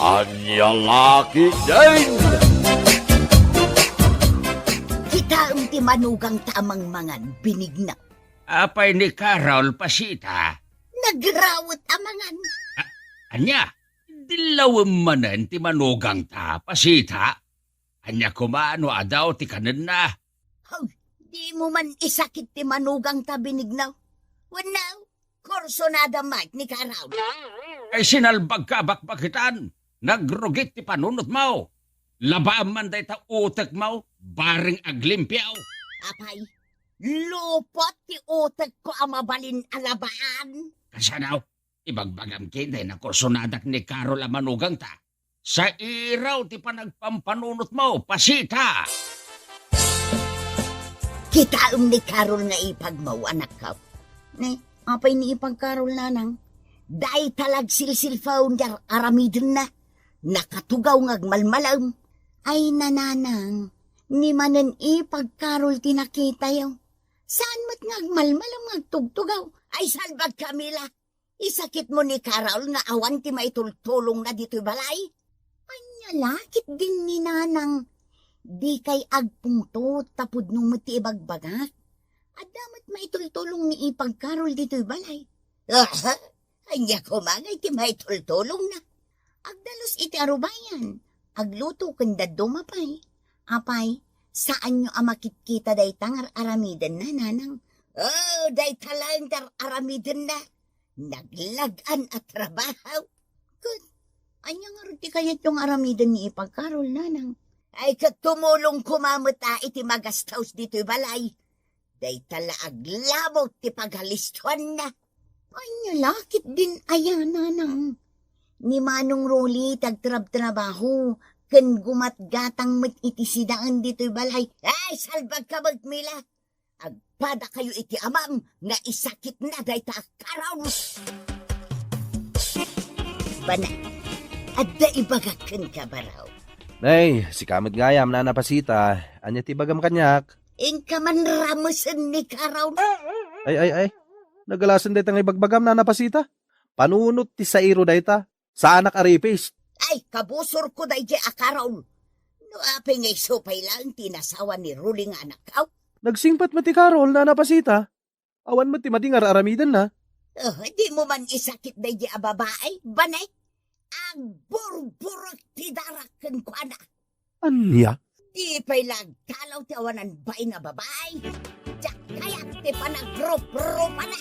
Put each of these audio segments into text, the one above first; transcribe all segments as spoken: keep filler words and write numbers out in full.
Ania la ketdin? Kitaem ti manugangta a mangmangan, binigna. Apay ni Carol, Pasita? Nagrawet a mangan. A-, ania? Dillawem manen ti manugangta, Pasita? Ania koma no adaw ti kanenna? Haw, dimo man isakit ti manugangta, binigna. Wenno, kursunada met ni Carol. Ay, sinalbagka a bakbakitan. Nagrugit ti panunotmo. Labaam man dayta utekmo, bareng aglimpio. Apay, lupot ti utekko a mabalin a labaan. Kasano? Ibagbagam ketdi a kursunadak ni Carol a manugangta. Sairaw ti panagpampanunotmo, Pasita! Kitaem ni Carol nga ipagmo, anakko. Ne, apay ni ipag Carol, nanang? Dayta la agsilsilpaw ti ar-aramidenna. Nakatugaw nga agmalmalem. Ay, nanang, ni manen ipag Carol ti nakitayo. Saan met nga agmalmalem nga agtugtugaw? Ay, salbag, Camila! Isakitmo ni Carol nga awan ti maitultulongna ditoy balay? Ania la ketdin ni nanang? Dikay agpungtot ta pudno met ti ibagbagak. Adda met maitultulong ni ipag Carol ditoy balay. Aha, ania koma ngay ti maitultulongna? Agdalus iti arubayan, agluto ken dadduma pay. Apay, saanyo a makitkita dayta nga ar-aramidenna, nanang? Oh, dayta laeng ti ar-aramidenna. Naglag-an a trabaho. Ket, ania ngarud ti kayatyo nga aramiden ni ipag Carol, nanang? Ay, ket tumulong koma met a iti magastos ditoy balay. Dayta la aglamok ti pagalistoanna. Ania la ketdin aya, nanang? Ni Manong Rolly ti agtrabtrabaho, ken gumatgatang met iti sidaen ditoy balay. Ay, salbagka met, Mila! Agpadakayo iti amam nga isakitna dayta a Carol. Bana, adda ibagak kenka, baro. Nay, sika met gayam, Nana Pasita. Ania ti ibagam kaniak? Inka man ramesen ni Carol. Ay, ay, ay. Nagalasen dayta nga ibagbagam, Nana Pasita. Panunot ti sairo dayta. Saanak a rapist. Ay, kabusorko daydiay a Carol. No apay nga isu pay laeng ti inasawa ni Rolly nga anakko? Nagsingpet met ti Carol, Nana Pasita. Awan met ti madi nga ar-aramidenna. Oh, dimo man isakit daydiay a babai, bana? Agburburek ti darak kenkuana. Ania? Di pay la agtalaw ti awanan bain a babai. Diak kayat ti panagruprupana.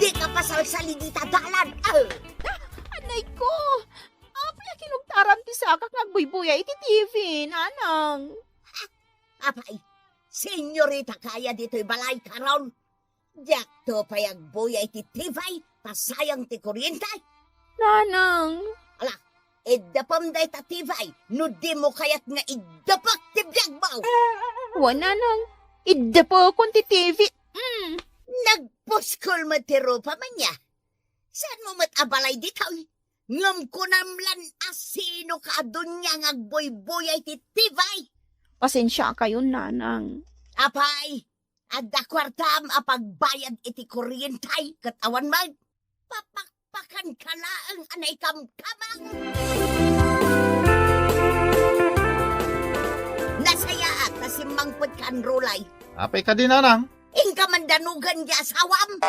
Dika pasalsali dita dalan. Ah! Ah, anay ko! Apay a kinugtaram ti sakak nga agbuybuya iti T V, nanang? Apay, senyorita kaya ditoy balay, Carol? Diakto pay agbuya iti T V ta sayang ti kuryente. Nanang. Ala, iddepem dayta T V no dimo kayat nga iddepek ti biagmo. Wen, nanang, iddepekon ti T V. Mm. Nagpuskol met ti rupam ania. Saanmo met a balay ditoy? Ngem kunam lan a sino ka a dunia nga agbuybuya iti T V. Pasensiakayon, nanang. Apay, adda kuartam a pagbayad iti kuryente ket awan met. Papakpakanka laeng a naikamkamang. Nasayaat ta simmangpetka, Rolly. Apay kadi, nanang? Inka man danogen ti asawam.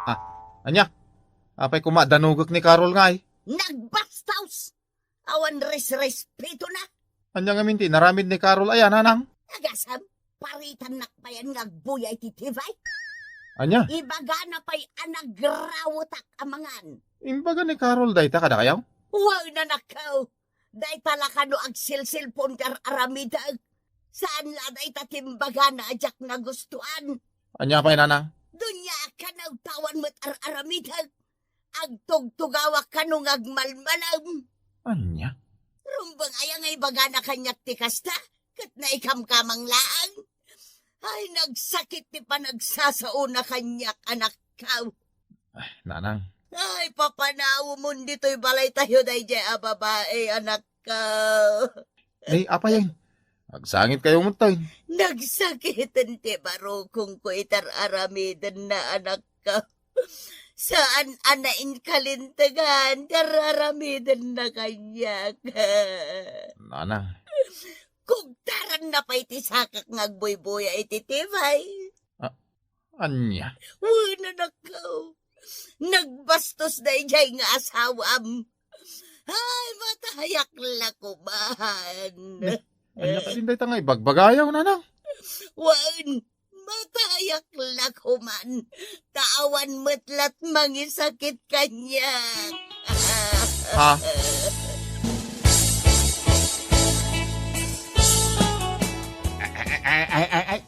Ah, ania? Apay koma a danogek ni Carol ngay? Nagbastos! Awan resrespetona. Ania ngamin ti inaramid ni Carol aya, nanang? Agasem, paritannak payen nga agbuya iti T V. Ania? Ibagana pay a nagrawetak a mangan. Imbaga ni Carol dayta kadakayo? Wen, anakko. Dayta la kano agsilsilpon ti ar-aramidek. Saan la dayta ti imbagana a diak nagustuan. Ania pay, nanang? Dunia a kanaw ta awan met ar-aramidek. Agtugtugawak kano nga agmalmalem. Ania? Rumbeng aya nga ibagana kaniak ti kasta, ket naikamkamang laeng. Ay, nagsakit ti panagsasaona kaniak, anakko. Ay, nanang. Ay, papanawemon ditoy balaytayo daydiay a babai, anakko. Ay, apay? Agsangitkayo met, tay. Nagsakiten ti barukongko iti ar-aramidenna, anakko. Saan a nainkalintegan ti ar-aramidenna kaniak. Nanang. Kugtaranna pay ti sakak nga agbuybuya iti tibay. A-, ania? Wen, anakko. Nagbastos daydiay nga asawam. Ay, matayak la koman. Ni, ania kadin dayta nga ibagbagayo, nanang? Wen, matayak la koman. Ta awan met lat mangisakit kaniak. Ha? Ay, ay, ay, ay, ay.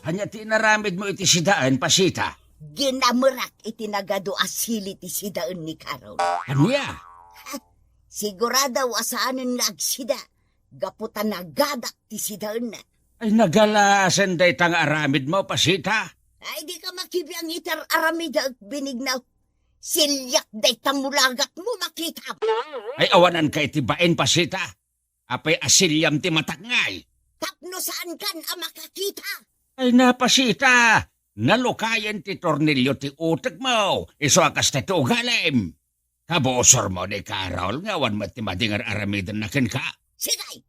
Ania ti inaramidmo iti sidaen, Pasita? Ginamerak iti nagadu a sili ti sidaen ni Carol. Ania? Sigurado a saanen nga agsida, gapu ta nagadak ti sidaenna. Ay, nagalasen dayta nga aramidmo, Pasita? Ay, dika makibiang iti ar-aramidek, Benigno. Siliak dayta mulagatmo, makitam. Ay, awananka iti bain, Pasita. Apay a siliam ti matak ngay? Tapno saankan a makakita. Ay, na, Pasita, nalukayen ti tornilio ti utekmo, isu a kasta ti ugalim. Kabusormo ni Carol nga awan met ti madi nga ar-aramidenna kenka. Sige,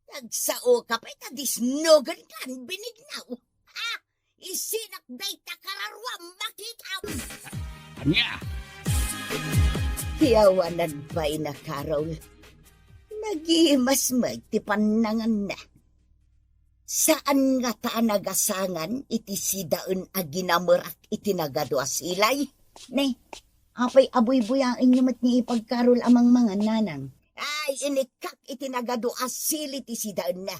nagsaoka pay ta disnogenkan, Benigno. Ha? Isinak dayta kararuam, makitam. Ania? Ti awanan pay na, Carol. Nagimas met ti pannanganna. Saan ngata a nagasangan iti sidaen a ginamerak iti nagadu a silay? Ne, apay a buybuyaenyo met ni Ipag Carol a mangmangan, nanang? Ay, inikkak iti nagadu a sili ti sidaenna.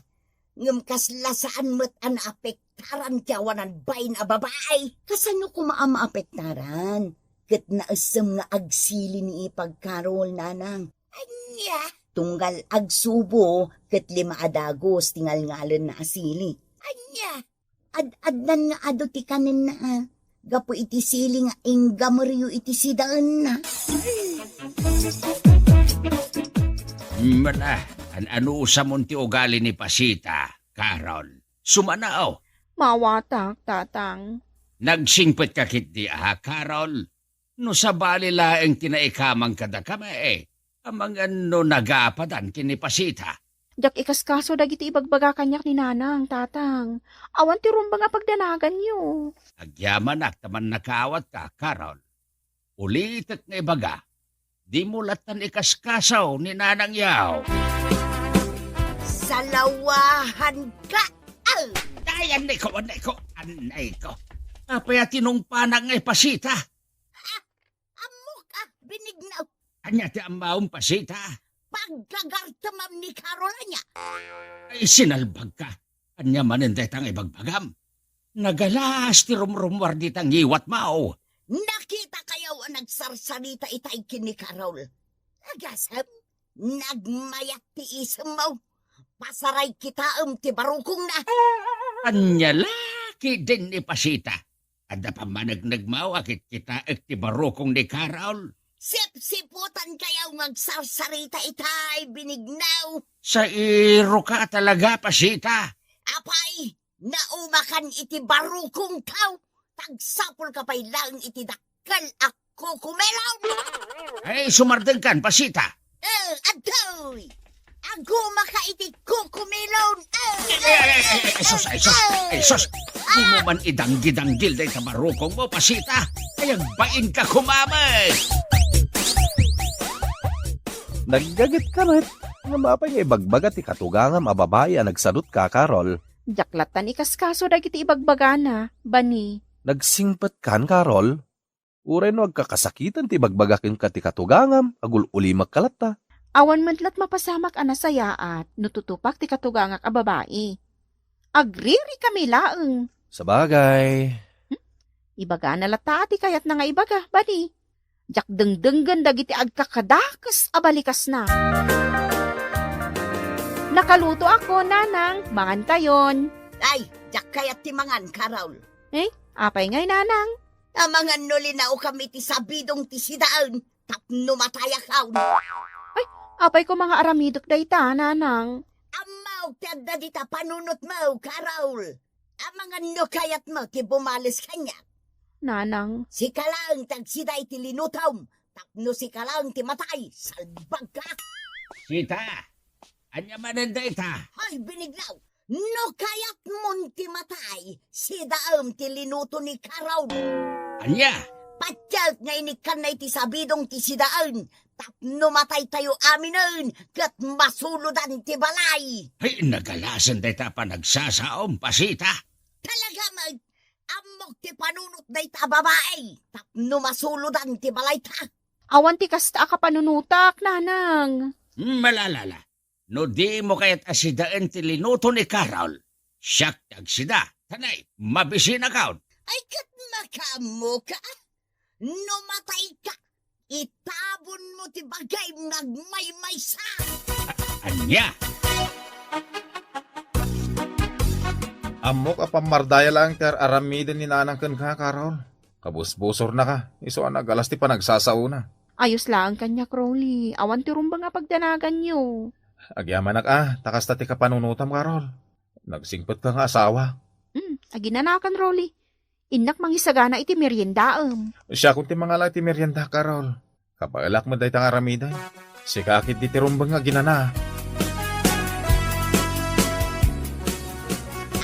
Ngem kasla saan met a naapektaran ti awanan bain a babai. Kasano koma a maapektaran? Ket naessem nga agsili ni Ipag Carol, nanang. Ania? Tunggal agsubo ket lima a dagus ti ngalngalenna a sili. Ania? Ad-adnan nga adu ti kanenna, a, gapu iti sili nga inggameryo iti sidaenna. Mala, an-anusamon ti ugali ni Pasita, Carol. Sumanaw. Maawatak, Tatang. Nagsingpetka ketdi a, Carol? No sabali laeng ti naikamang kadakami, amangan no nagapadan ken ni Pasita. Diak ikaskaso dagiti ibagbaga kaniak ni Nanang, Tatang. Awan ti rumbeng a pagdanaganyo. Agyamanak ta mannakaawatka, Carol. Ulitek nga ibaga, dimo lattan ikaskaso ni Nanang yaw. Salawahanka! Ay! Ay, annayko, annayko, annayko. Apay a tinungpanak ngay, Pasita? Ammok a, Benigno. Ania ti ammaom, Pasita? Paggagartemam ni Carol, ania? Ay, sinalbagka. Ania manen dayta nga ibagbagam? Nagalas ti rumrummuar dita ngiwatmo. Nakitakayo a nagsarsarita itay ken ni Carol. Agasem, nagmayat ti isemmo. Pasaray kitaem ti barukongna. Ania la ketdin ni Pasita? Adda pammanegnegmo a kitkitaek ti barukong ni Carol? Sipsiputankayo nga agsarsarita itay, Benigno. Sairoka talaga, Pasita. Apay, naumakan iti barukongko. Agsapulka pay laeng iti dakkel a kukumelon. Ay, sumardengkan, Pasita. Eh, adtoy! Agumaka iti kukumelon! Eh! Ay, ay, ay, ay, ay, sus, ay, sus, ay, sus. Dimo man idanggi-danggil dayta barukongmo, Pasita. Ay, agbainka koma met. Naggagetka met. Ngem apay nga ibagbaga ti katugangam a babai a nagsadutka, Carol? Diak lattan ikaskaso dagiti ibagbagana, Bani. Nagsingpetkan, Carol? Uray no agkakasakiten ti ibagbaga kenka ti katugangam, agul-ulimekka latta. Awan met lat mapasamak a nasayaat no tutupak ti katugangak a babai. Agririkami laeng. Sabagay. Hmm? Ibagana latta ti kayatna nga ibaga, Bani. Diak dengdenggen dagiti agkakadakes a balikasna. Nakalutoakon, Nanang. Mangankayon. Ay, diak kayat ti mangan, Carol. Eh, apay ngay, Nanang? Amangan no linaokam iti sabidong ti sidaen tapno matayakon. Ay, apay koma nga aramidek dayta, Nanang? Ammok ti adda dita panunotmo, Carol. Amangan no kayatmo ti bumales kaniak. Nanang. Sika laeng ti agsida iti linutom, tapno sika laeng ti matay, salbagka! Sita, ania manen dayta? Hay, Benigno, no kayatmon ti matay, sidaem ti linuto ni Carol. Ania? Patiek nga inikkanna iti sabidong ti sidaen, tapno mataytayo aminen ket masulodan ti balay. Ay, nagalasen dayta a panagsasaom, Pasita. Talaga met, ammok ti panunot dayta a babai, tapno masulodan ti balayta. Awan ti kasta a kapanunotak, Nanang. Malalala, no dimo kayat a sidaen ti linuto ni Carol, siak ti agsida. Tanay, mabisinakon. Ay, ket makaammoka. No matayka, itabonmo ti bagim nga agmaymaysa. A-, ania? Ammok a pammardaya laeng ti ar-aramiden ni Nanang kenka, Carol. Kabusbusornaka, isu a nagalas ti panagsasaona. Ayos laeng kaniak, Rolly. Awan ti rumbeng a pagdanaganyo. Agyamanak a, ta kasta ti kapanunotam, Carol. Nagsingpetka nga asawa. Hmm, aginanakan, Rolly. Innak mangisagana iti meriendaem. Siakon ti mangala iti merienda, Carol. Kabaelak met dayta nga aramiden. Sika ketdi ti rumbeng nga aginana.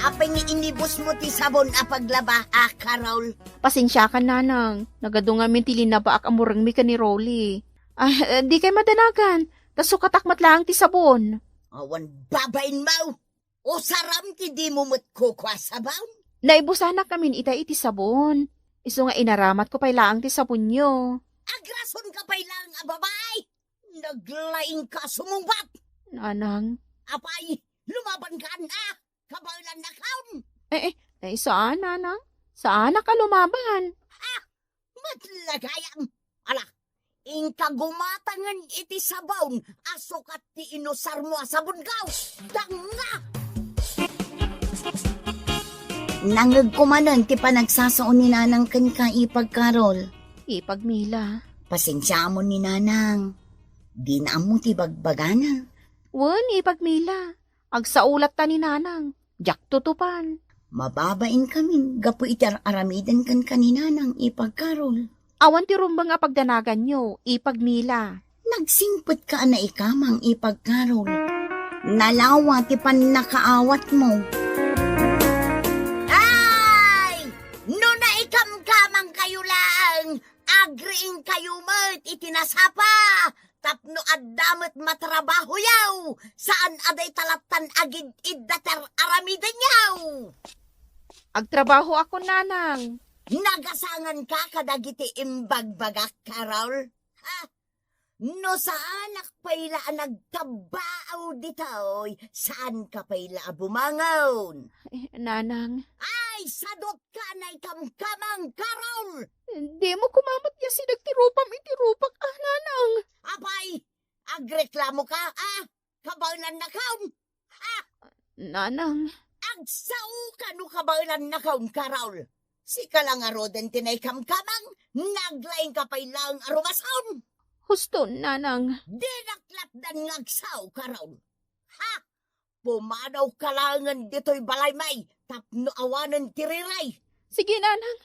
Apay nga inibusmo ti sabon a paglaba, a Carol? Pasensiakan, Nanang. Nagadu ngamin ti linabaak a murengmi ken ni Rolly. Ah, eh, dikay madanagan. Ta sukatak met laeng ti sabon. Awan babainmo! Usaram ti dimo met kukua sabon? Naibusanak ngamin ita iti sabon. Isu nga inaramatko pay laeng ti sabonyo. Agrasonka pay laeng a babai! Naglaingka a sumungbat! Nanang. Apay, lumabanka, a? Kabaelannakon! Eh, eh, eh, saan, Nanang? Saanak a lumaban? Ah! Met la gayam! Ala, inka gumatangen iti sabon a sukat ti inusarmo a sabon, gaw! Danga! Nangngegko manen ti panagsasao ni Nanang kenka, Ipag Carol. Ipag Mila. Pasensiamon ni Nanang. Dina ammo ti bagbagana. Wen, Ipag Mila. Agsao latta ni Nanang. Diak tutupan. Mababain kamin gapu iti ar-aramiden kenka ni Nanang, Ipag Carol. Awan ti rumbeng a pagdanaganyo, Ipag Mila. Nagsingpetka a naikamang, Ipag Carol. Nalawa ti pannakaawatmo. Ay! No naikamkamangkayo laeng, agriingkayo met iti nasapa, tapno adda met matrabahoyo, saan a dayta lattan agid-idda ti ar-aramidenyo. Agtrabahoakon, Nanang. Nagasanganka kadagiti imbagbagak, Carol? Ha? No saanak pay la a nagtabbaaw ditoy, saanka pay la a bumangon. Eh, Nanang. Ay, sadutka a naikamkamang, Carol! Dimo koma met nga sideg ti rupam iti rupak, a, Nanang. Apay, agreklamoka, a? Kabaelannakon? Ha? Nanang. Agsaoka no kabaelannakon, Carol. Sika la ngaruden ti naikamkamang, naglaingka pay laeng a rumason. Husto, Nanang. Dinak latdan nga agsao, Carol. Ha? Pumanawka laengen ditoy balaymi tapno awanen ti riray. Sige, Nanang.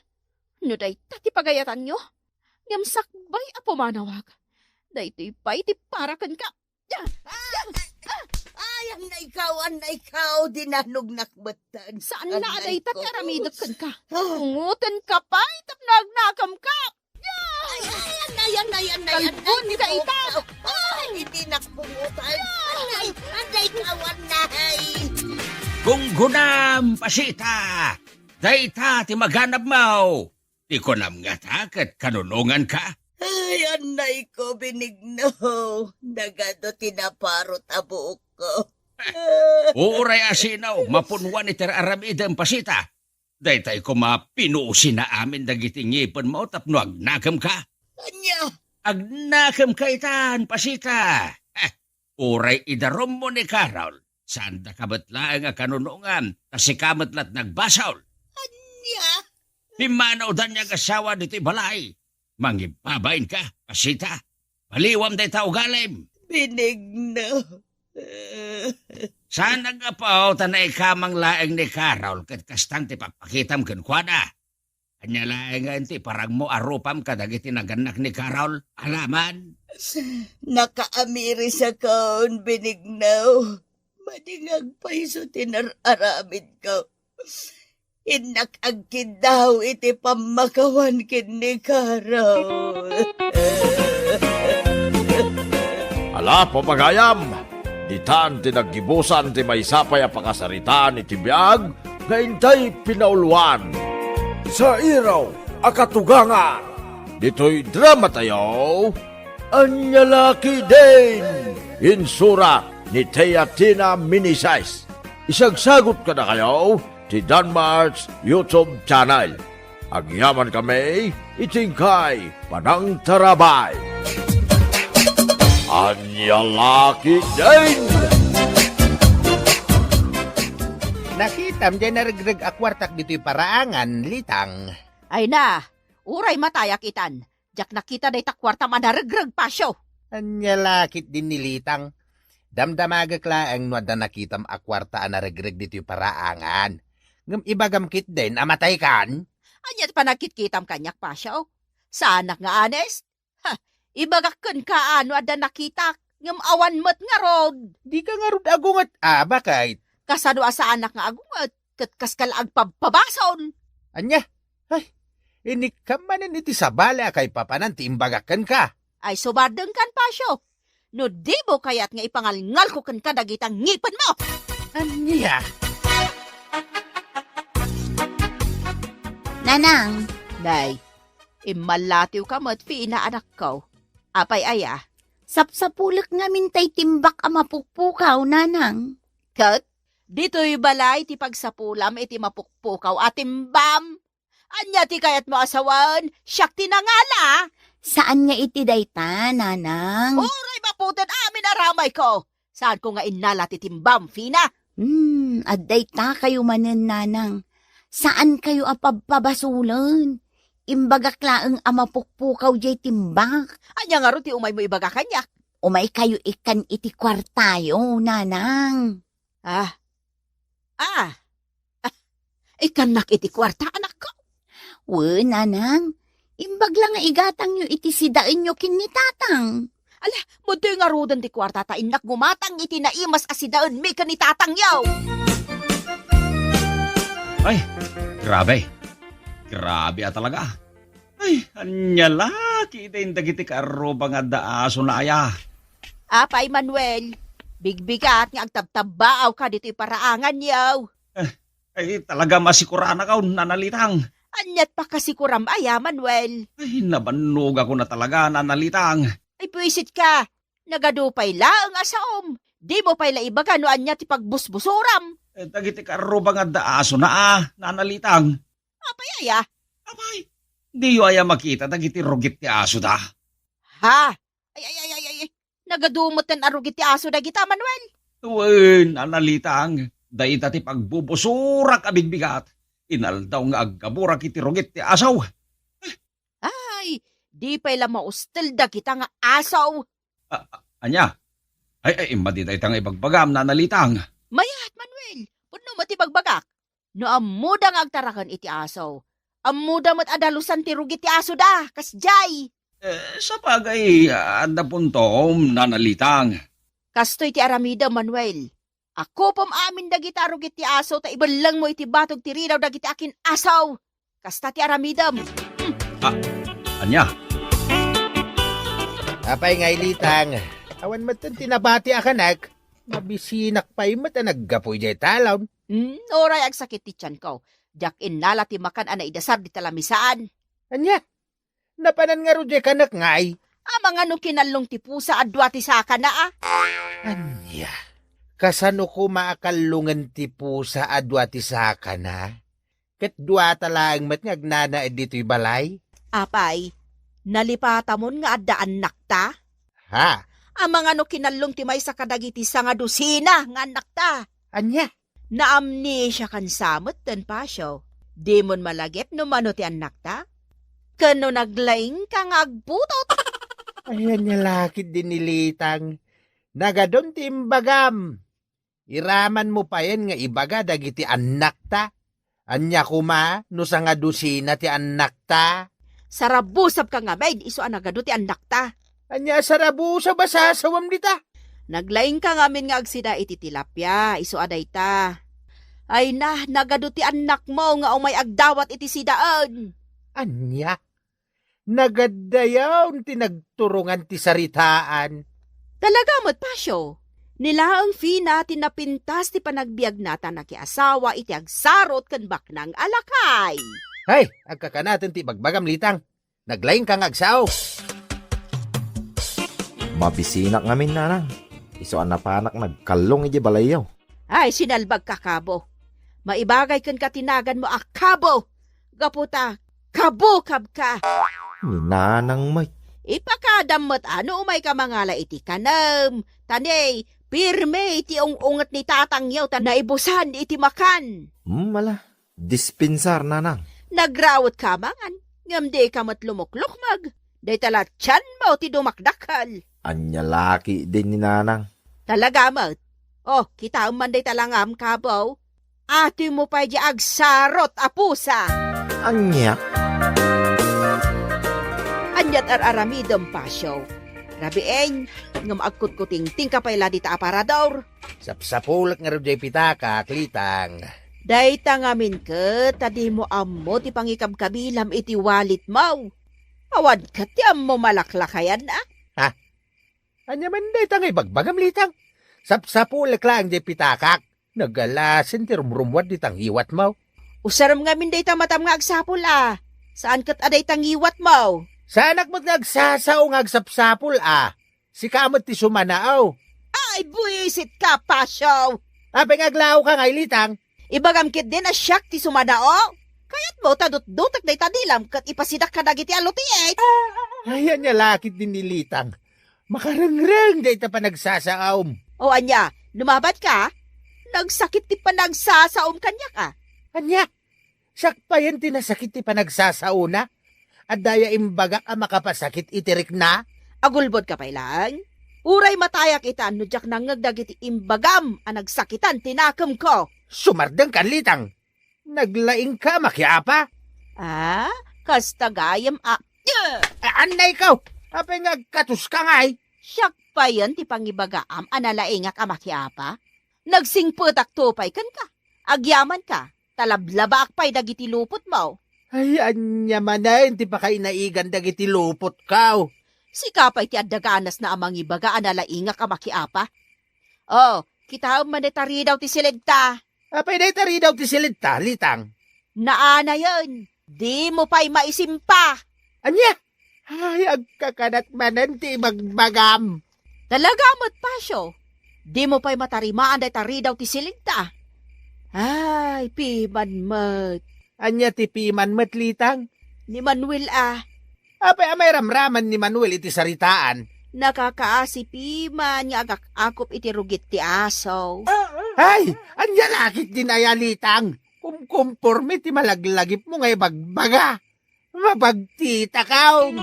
No dayta ti pagayatanyo, ngem sakbay a pumanawak. Daytoy pay ti para kenka. Ay, ay, ay, ay, annaykaw, annaykaw, dinanognak metten. Saan la a dayta ti aramidek kenka? Pungotenka pay tapno agnakemka. Ay, ay, annay, annay, annay, annay, kalbon ka ita. Ay, iti nakpungotan. Ay, annaykaw, annay. Gunggonam, Pasita. Dayta ti maganabmo. Ti kunam ngata ket kanunonganka? Ay, annayko, Benigno. Nagadu ti naparut a buokko. Uray asino, mapunuan iti ar-aramidem, Pasita. Daytay koma pinuosina amin dagiti ngipenmo tapno agnakemka. Ania? Agnakemka itan, Pasita. Eh, uray idarummo ni Carol, saandaka met laeng a kanunongan, ta sika met la't nagbasol. Ania? Pimmanawdan nga agasawa ditoy balay. Mangibabainka, Pasita. Baliwam dayta ugalim. Benigno. Saan a gapu ta naikamang laeng ni Carol ket kastan ti papakitam kenkuana. Ania laengen ti iparangmo a rupam kadagiti nagannak ni Carol? Alaman? Nakaamirisakon, Benigno. Madi nga agpayso ti nar-aramidko. Innak agkiddaw iti pammakawan ken ni Carol. Ala, papagayam, ditan ti naggibusan ti maysa pay a pakasaritaan iti biag nga intay pinauluan. Sa iraw a katugangan, ditoy dramatayo, Ania La Ketdin! Insurat ni Teatina Meneses. Isagsagut kadakayo ti Danmart's YouTube channel. Agyamankami iti inkay panangtarabay. Ania La Ketdin! Nakitam diay naregreg a kuartak ditoy paraangan, Litang. Ay na, uray matayak itan. Diak nakita dayta kuartam a naregreg, Pasio. Ania la ketdin ni Litang. Damdamagek laeng no adda nakitam a kuarta a naregreg ditoy paraangan. Ngem ibagam ketdin a mataykan. Ania ti panagkitkitam kaniak, Pasio? Saanak nga honest? Ha, ibagak kenka no adda nakitak, ngem awan met ngarud. Dika ngarud agunget a, baket? Kasano a saanak nga agunget? Ket kaska la agpabpabasol. Ania? Ay, inikam manen iti sabali a kaipapanan ti imbagak kenka. Ay, subadengkan, Pasio. No dimo kayat nga ipangalngalko kenka dagita ngipenmo. Ania? Nanang. Nay, immallatiwka met, Fina, anakko. Apay aya? Sapsapulek ngamin tay timbak a mapukpukaw, Nanang. Ket, ditoy balay ti pagsapulam iti mapukpukaw a timbam. Ania ti kayatmo a sawen? Siak ti nangala. Saan nga iti dayta, Nanang? Uray maputen amin a ramayko. Saanko nga innala ti timbam, Fina? Hmm, adda itakayo manen, Nanang. Saankayo a pabpabasolen. Imbagak laeng a mapukpukaw diay timbak. Ania ngarud ti umaymo ibaga kaniak? Umaykayo ikkan iti kuartayo, Nanang. Ah. Ah. Ah. Ikkannak iti kuarta, anakko. Wen, Nanang. Imbag la nga igatangyo iti sidaenyo ken ni Tatang. Ala, madtoy ngaruden ti kuarta ta innak gumatang iti naimas a sidaenmi ken ni Tatangyo. Ay, grabe. Grabe a talaga. Ay, ania la ketdin dagiti kaarruba nga adda asona aya? Apay, Manuel, bigbigat nga agtabtabbaawka ditoy paraanganyo. Eh, ay, talaga masikuranakon, Nana Litang. Aniat pakasikuram aya, Manuel? Ay, nabannogakon a talaga, Nana Litang. Ay, buisitka. Nagadu pay laeng a saom. Dimo pay la ibaga no ania ti pagbusbusuram. Eh, dagiti kaarruba nga adda asona a, Nana Litang. Apay aya? Apay, diyo aya makita dagiti rugit ti asoda? Ha? Ay, ay, ay, ay, ay, ay. Nagadu metten a rugit ti aso dagita, Manuel. Wen, Nana Litang, dayta ti pagbubusurak a bigbigat. Inaldaw nga aggaburak iti rugit ti aso. Ay, di pay la maustel dagita nga aso. A-, a-, ania? Ay, ay, madi dayta nga ibagbagam, Nana Litang. Mayat, Manuel. Pudno met ti bagbagak. No ammoda nga agtaraken iti aso, ammoda met a dalusan ti rugit ti asoda, kasdiay. Eh, sabagay, adda puntom, Nana Litang. Kastoy ti aramidem, Manuel. Akupom amin dagita a rugit ti aso ta ibellengmo iti batog ti ridaw dagiti akin-aso. Kasta ti aramidem. Hmm. Ah, ania? Apay ngay, Litang, awan metten ti nabati a kanak. Mabisinak pay met a naggapu idiay talon. Hmm, uray agsakit ti tianko. Diak innala ti makan a naidasar dita lamisaan. Ania? Napanan ngarud diay kanak ngay? Amangan no kinallong ti pusa a dua ti sakana, a? Ania? Kasano koma a kallongen ti pusa a dua ti sakana? Ket duata laeng met nga agnanaed ditoy balay? Apay, nalipatamon nga adda annakta? Ha? Amangan no kinallong ti maysa kadagiti sangadusina nga annakta? Ania? Naamnesiakan sa metten, Pasio. Dimon malagip no mano ti annakta? Ken no naglaingka nga agputot? Ay, ania la ketdin ni Litang? Nagadun ti imbagam. Iramanmo payen nga ibaga dagiti annakta. Ania koma no sangadusina ti annakta? Sarabusabka ngamin isu a nagadu ti annakta. Ania a sarabusab a sasawam dita? Naglaingka ngamin nga agsida iti tilapia, isu a dayta. Ay na, nagadu ti annakmo nga umay agdawat iti sidaen. Ania? Nagaddayaw ti nagturongan ti saritaan. Talaga met, Pasio. Ni laeng Fina ti napintas ti panagbiagna ta nakiasawa iti agsarot ken baknang a lakay. Hay, agkakanaten ti ibagbagam, Litang. Naglaingka nga agsao. Mabisinak ngamin, Nanang. Isu a napanak nagkallong idiay balayyo. Ay, sinalbagka, Kabo. Maibagay kenka ti naganmo a Kabo. Gapu ta kabukabka. Ni Nanang met. Ipakadam met a no umayka mangala iti kanem. Ta ni, pirmi ti ung-unget ni tatangyo ta naibusan iti makan. Hmm, ala. Dispensar, Nanang. Nagrawetka a mangan, ngem dika met lumuklukmeg. Dayta la tianmo ti dumakdakkel. Ania la ketdin ni Nanang? Talaga met. O, kitaem man dayta langam, Kabo. Atimmo pay diay agsarot a pusa. Ania? Ania ti ar-aramidem, Pasio? Rabiin, ngem agkutkutingtingka pay la dita aparador. Sapsapulek ngarud diay pitakak, Litang. Dayta ngamin ket ta dimo ammo ti pangikabkabilam iti walletmo. Awan ket ti ammo malaklakayan, a? Ha? Ania man dayta nga ibagbagam, Litang? Sapsapulek laeng diay pitakak. Nagalasen ti rumrumuad dita ngiwatmo. Usarem ngamin dayta matam nga agsapul, a. Saan ket a dayta ngiwatmo. Saanak met nga agsasao nga agsapsapul, a. Sika met ti sumanao. Ay, buwisitka, Pasio! Apay nga aglaoka ngay, Litang? Ibagam ketdin a siak ti sumanao? Kayatmo ta dutdutek dayta dilam ket ipasidak kadagiti alutiit? Ay, ania la ketdin ni Litang? Makarengreng dayta panagsasaom. O ania, lumabanka? Nagsakit ti panagsasaom kaniak, a. Ania? Siak payen ti nasakit ti panagsasaona? Adda aya imbagak a makapasakit iti rikna? Agulbodka pay laeng? Uray matayak ita no diak nangngeg dagiti imbagam a nagsakitan ti nakemko. Sumardengkan, Litang! Naglaingka a makiapa? A, kasta gayam a... A-, annaykaw! Apay nga agkatoska ngay? Siak payen ti pangibagaam a nalaingak a makiapa? Nagsingpetakto pay kenka. Agyamanka, ta lablabaak pay dagiti lupotmo. Ay, ania manen ti pakainaigan dagiti lupotko? Sika pay ti adda ganasna a mangibaga a nalaingak a makiapa. O, kitaem man dayta ridaw ti silidta. Apay dayta ridaw ti silidta, Litang? Naanayen, dimo pay maisimpa. Ania? Ay, agkakanak manen ti ibagbagam. Talaga met, Pasio. Dimo pay matarimaan dayta ridaw ti silidta. Ay, piman met. Ania ti piman met, Litang? Ni Manuel, a. Apay a mairamraman ni Manuel iti saritaan? Nakakaasi piman nga agak-akop iti rugit ti aso. Ay, ania la ketdin aya, Litang? Kumkumporme ti malaglagipmo nga ibagbaga. Mabagtitakaw!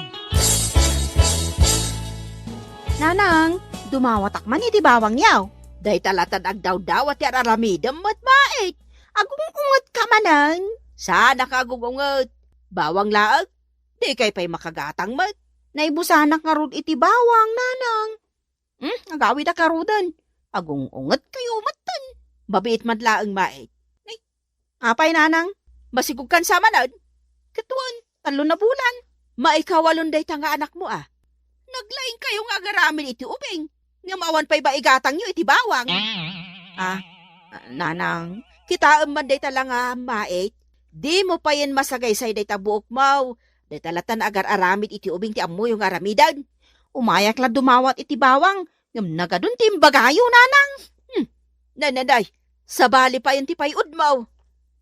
Nanang, dumawatak man iti bawangyo. Dayta latan agdawdawat ti ar-aramidem met, Mait. Agung-ungetka manen. Saanka agung-unget. Bawang laeng. Dikay pay makagatang met. Naibusanak ngarud iti bawang, Nanang. Hmm, agawidak ngaruden. Agung-ungetkayo metten. Mabiit man laeng, Mait. Ay, apay, Nanang? Masigugkan sa manen? Ket wen, tallo na bulan. Maikawalon dayta nga anakmo, a. Naglaingkayo nga agaramid iti ubing. Ngem awan pay ba igatangyo iti bawang? A, Nanang, kitaem man dayta la nga, Mait. Dimo payen masagaysay dayta buokmo. Dayta latan agar-aramid iti ubing ti ammoyo nga aramiden. Umayak la dumawat iti bawang, ngem nagadun ti imbagayo, Nanang. Hmm. Nay, nay, nay, sabali payen ti pay-udmo.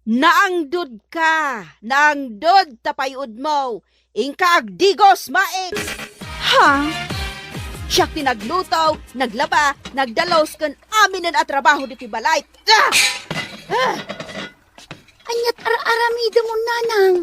Naangdodka, naangdod ta pay-udmo. Inka agdigos, Mait. Ha? Siak ti nagluto, naglaba, nagdalos, ken aminen a trabaho ditoy balay. Ah! Ah! Aniat ar-aramidem, Nanang?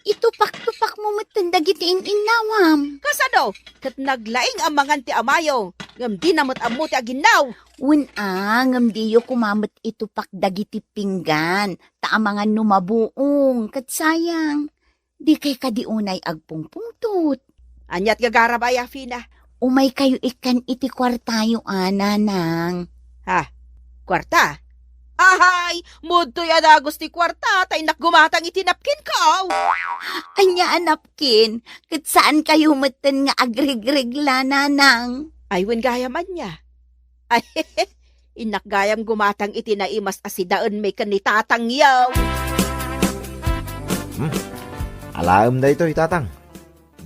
itupak-tupakmo metten dagiti in-innawam. Kasano? Ket naglaing a mangan ti amayo, ngem dina met ammo ti aginnaw. Wen a, ngem diyo koma met itupak dagiti pinggan, ta amanganno mabuong, ket sayang. Dikay kadi unay agpungpungtot? Ania ti gagarab, Aya Fina? Umaykayo ikkan iti kuartayo a, nanang. Ha? Kuarta? Ahay! Mudtoy a dagus ti kuarta, ta innak gumatang iti napkinko! Ania a napkin? Ket saankayo metten nga agrigregla, nanang? Ay, wen gayam ania? Ay, innak gayam gumatang iti naimas a sidaenmi ken ni tatangyo. Hmm? Alaem daytoy, tatang.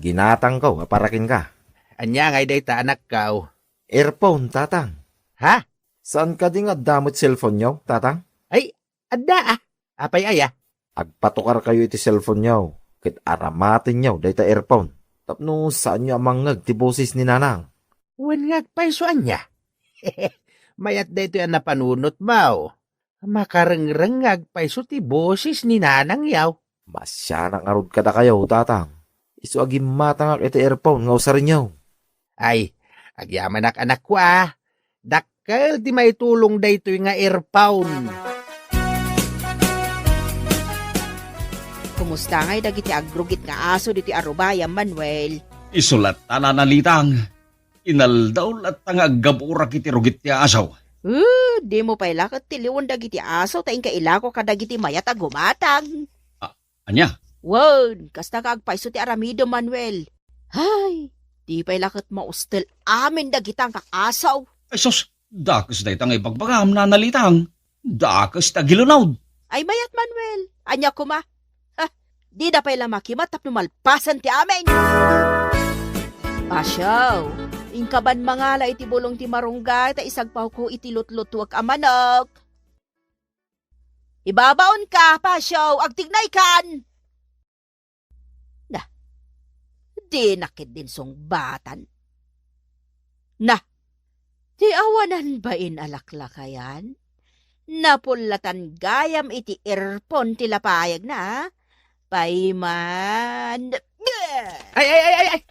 Ginatangko a para kenka. Ania ngay dayta, anakko? Earphone, tatang. Ha? Saan kadi nga adda met cellphone-yo, tatang? Ay, adda, ah. Apay aya? Agpatukarkayo iti cellphone-yo, ket aramatenyo dayta earphone, tapno saanyo a mangngeg ti boses ni nanang. Wen nga agpayso ania? Mayat daytoy a napanunotmo. Makarengreng nga agpayso ti boses ni nanangyo. Masianak ngarud kadakayo, tatang. Isu a gimmatangak iti earphone nga usarenyo. Ay, agyamanak, anakko, a. Dakkel ti maitulong daytoy nga earphone. Kumusta ngay dagiti agrugit nga aso ditoy a rubayam, Manuel? Isu latta, Nana Litang. Inaldaw latta nga aggaburak iti rugit ti aso. Eh, dimo pay la ket tiliwen dagiti aso ta inka ilako kadagiti mayat a gumatang. A-, ania? Wen, kasta nga agpayso ti aramidem, Manuel. Ay, di pay la ket maustel amin dagita nga aso. Ay sus, dakes dayta nga ibagbagam, Nana Litang. Dakes ti agilunod. Ay, mayat, Manuel. Ania koma? Ha, dida pay la makima tapno malpasen ti amin. Pasio, inka man mangala iti bulong ti marunggay ta isagpawko iti lutlutuek a manok. Ibabaonka, Pasio, agtignaykan. Na, dina ketdin sungbatan. Na, ti awanan bain a laklakayan? Napullatan gayam iti earphone ti lapayagna, a? Payman. Ay, ay, ay, ay, ay!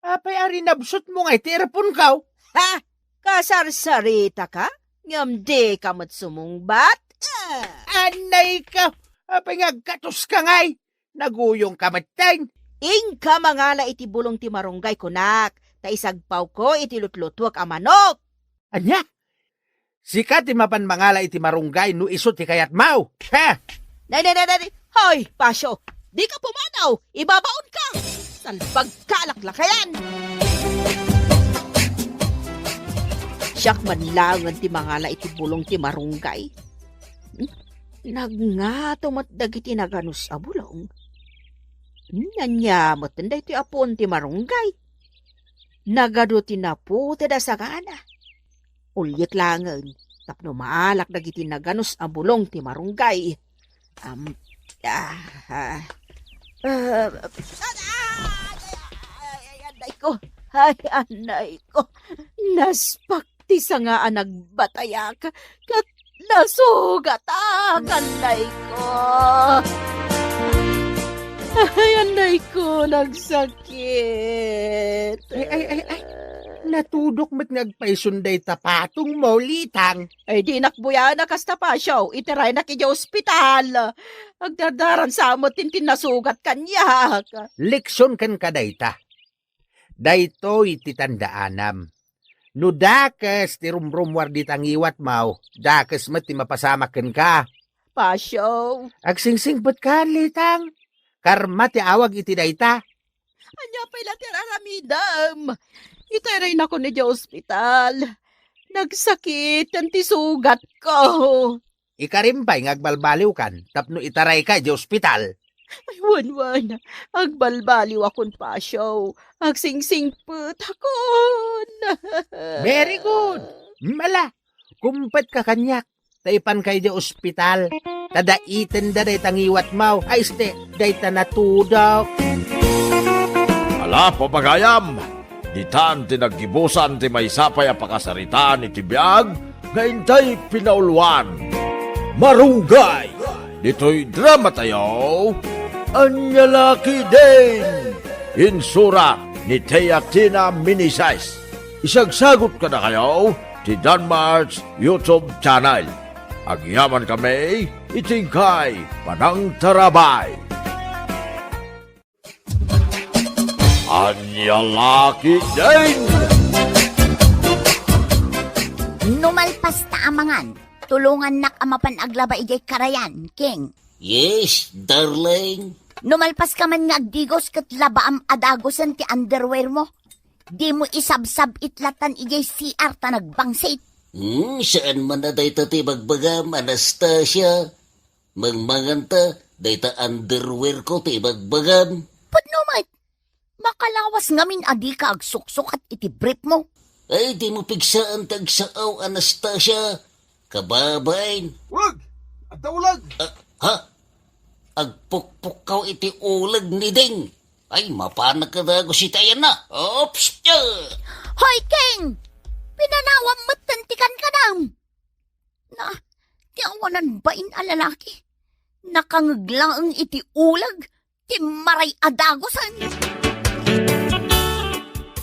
Apay a rinabsutmo nga iti earphone-ko? Ha? Kasarsaritaka? Ngem dika met sumungbat? Ah! Anay ka! Apay nga agkatoska ngay? Naguyongka metten? Inka mangala iti bulong ti marunggay kunak, ta isagpawko iti lutlutuek a manok. Ania? Sika ti mapan mangala iti marunggay no isu ti kayatmo. Ha? Nay, nay, nay, nay, nay. Hoy, Pasio, dika pumanaw! Ibabaonka! Salbagka a laklakayan! Siak man laengen ti mangala iti bulong ti marunggay. Hmm? Nagngato met dagiti naganus a bulong. Hmm, ania met daytoy a puon ti marunggay? Nagadu ti naputed a sagana. Ulyek laengen tapno maalak dagiti naganus a bulong ti marunggay. Am, ah, ah, ah, ay, ay, ay, anay ko. Ay, anay ko. Naspak ti sanga a nagbatayak, ket nasugatak, anay ko. Ay, anay ko, nagsakit. Ay, ay, ay, ay. Natudok met nga agpayson dayta patongmo, Litang. Ay, dinak buyanak kasta, Pasio. Itiraynak idiay ospital. Agdardaran sa met ti nasugat kaniak. Leksion kenka dayta. Daytoy ti tandaanam. No dakes ti rumrummuar dita ngiwatmo, dakes met ti mapasamak kenka. Pasio. Agsingsingpetka, Litang. Karma ti awag iti dayta. Ania pay la ti ar-aramidem? Itaraynakon idiay ospital. Nagsakiten ti sugatko. Ikarim pay nga agbalbaliwkan tapno itarayka idiay ospital. Ay, wen, wen. Agbalbaliwakon, Pasio. Agsingsingpetakon. Very good. Mala, kumpetka kaniak. Ta ipanka idiay ospital. Ta daitenda dayta ngiwatmo. Ay, este, dayta natudok. Ala, papagayam! Ditan ti naggibusan ti maysa pay a pakasaritaan iti biag nga intay pinauluan. Marunggay! Ditoy dramatayo, Ania la ketdin! Insurat ni Tia Tina Meneses. Isagsagut kadakayo ti Danmart's YouTube channel. Agyamankami iti inkay panangtarabay. Ania la ketdin! No malpas ta a mangan, tulongannak a mapan aglaba idiay karayan, King. Yes, darling. No malpaska man nga agdigos ket labaam a dagusen ti underwear mo, dimo isabsab-it latan idiay C R ta nagbangsit. Hmm, saan man a dayta ti ibagbagam, Anastasia. Mangmanganta, dayta underwear ko ti ibagbagam. Pudno met, makalawas ngamin a dika agsuksukat iti brief mo. Ay, dimo pigsaan ti agsao, Anastasia. Kababain. Ulag! Adda ulag! Ah, ha? Agpukpukkaw iti ulag ni Ding. Ay, mapanak ka dagus iti ayanna. Oops! Ah! Hoy, King! Pinanawam met ti kankanam! Na, ti awanan bain a lalaki. Nakangeg laeng iti ulag ti maray a dagusen.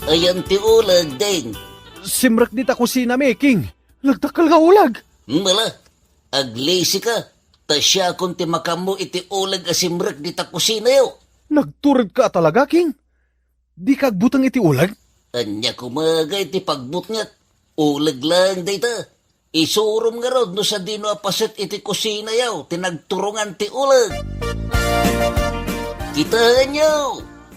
Ayan ti ulag, Ding. Simrek dita kusinami, King. Nagdakkel nga ulag. Mala, aglisika. Ta siakon ti makaammo iti ulag a simrek dita kusinayo. Nagturedka a talaga, King? Dika agbuteng iti ulag? Ania koma ngay ti pagbutngek? Ulag laeng dayta. Isurom ngarud no sadino a paset iti kusinayo ti nagturongan ti ulag. Kitaenyo,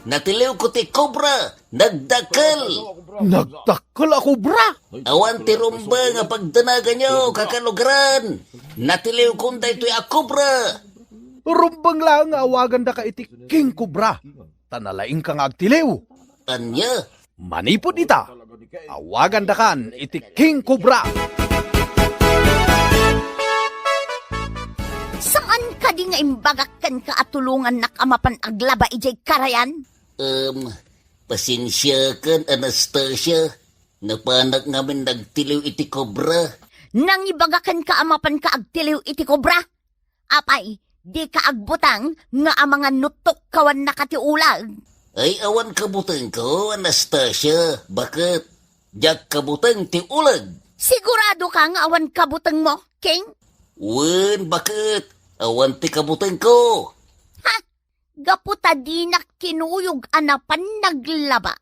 natiliwko ti kobra, nagdakkel. Nagdakkel a kobra? Awan ti rumba nga pagdanaganyo, kakalugaran. Natiliwkon daytoy a kobra. Rumbeng laeng nga awagandaka iti King Cobra, ta nalaingka nga agtiliw. Ania? Manipud ita, awagandakan iti King Cobra. Saan kadi nga imbagak kenka a tulongannak a mapan aglaba idiay karayan? Em, pasensiakan, Anastasia. Napanak ngamin nagtiliw iti kobra. Nangibaga kenka a mapanka agtiliw iti kobra? Apay, dika agbutang nga amangan no tukkawannaka ti ulag? Ay, awan kabutengko, Anastasia. Baket, diak kabuteng ti ulag. Siguradoka nga awan kabutengmo, King? Wen, baket, awan ti kabutengko. Ha? Gapu ta dinak kinuyog a napan naglaba.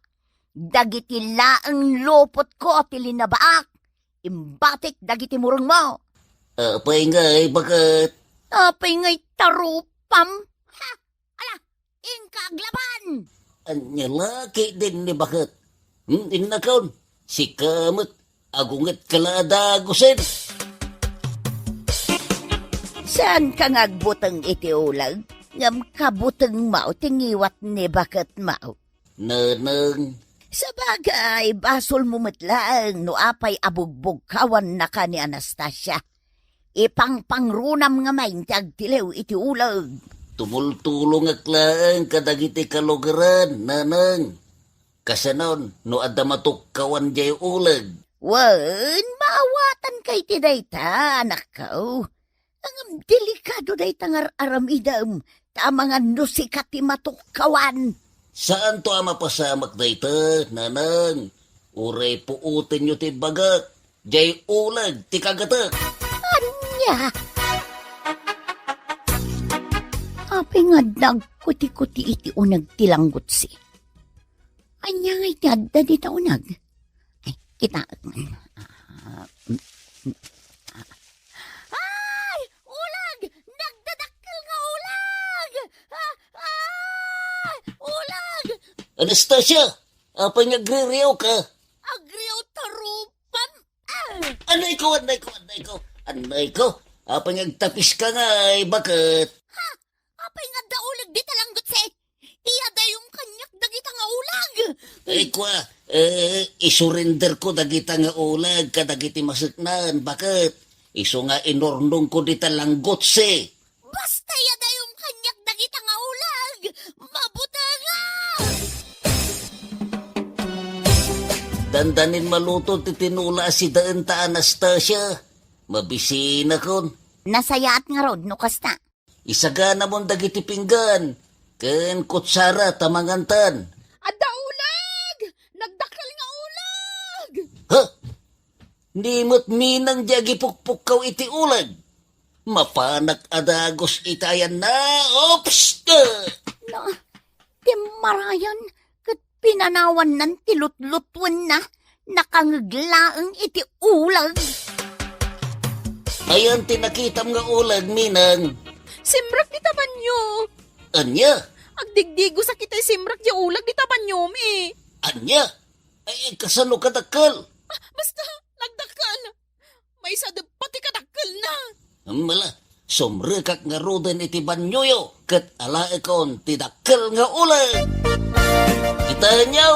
Dagiti laeng lupotko ti linabaak, imbatik dagiti murengmo. Apay ngay, baket? Apay ngay tarupam? Ha? Ala, inka aglaban! Ania la ketdin ni baket? Hmm, innakon, sika met, agungetka la a dagusen. Saanka nga agbuteng iti ulag, ngem kabutengmo ti ngiwat ni baketmo. Neneng. Sabagay, basolmo met laeng no apay a bugbugkawannaka ni Anastasia. Ipangpangrunam ngamin ti agtiliw iti ulag. Tumultulongak laeng kadagiti kalugaran, Neneng. Kasanon, no adda matukkawan diay ulag? Wen, maawatanka iti dayta, anakko. Ngem delikado dayta nga ar-aramidem, ta amangan no sika ti matukkawan. Saanto a mapasamak dayta, Neneng. Uray puotenyo ti bagak, diay ulag ti kagatek. Ania? Apay nga nagkuti-kuti iti uneg ti langgutsi? Ania nga iti adda dita uneg? Ay, kita. Ah, mm, mm, ah. Ay! Ulag! Nagdadakkel nga ulag! Ah, ay! Ulag! Anastasia! Apay nga agririaw ka? Agriaw tarupam! Ah! Anay ko, anay ko, anay ko! Anay ko! Apay nga agtapis ka nga, ay, baket? Ha? Apay nga adda ulag dita langgutsi? Iyadayom kaniak dagita nga ulag. Ay, kua, eh, isurrender ko dagita nga ulag kadagiti maseknan, baket? Isu nga inurnong ko dita langgutsi. Basta iyadayom kaniak dagita nga ulag, mabutengak! Dandanin maluto ti tinola a sidaenta, Anastasia. Mabisinakon. Nasayaat ngarud no kasta. Isaganamon dagiti pinggan. ken kutsara ta mangantan. Adda uleg! Nagdakkel nga uleg! Ha? Ni met Minang ti agipukpukkaw iti uleg. Mapanak a dagus iti ayanna. Oops! Eh! Na, timmarayan ket pinanawannan ti lutlutwenna, nakangeg laeng iti uleg. Ayan ti nakitam nga uleg, Minang? Simrek dita banio. Ania? Agdigdigosak iti simrek ti uleg dita baniomi. Ania? Ay, kasano kadakkel? Ah, basta, nagdakkel. Maysa dagiti kadakkelna. Mala, sumrekak ngaruden iti banioyo, ket alaekon ti dakkel nga uleg. Kitaenyo,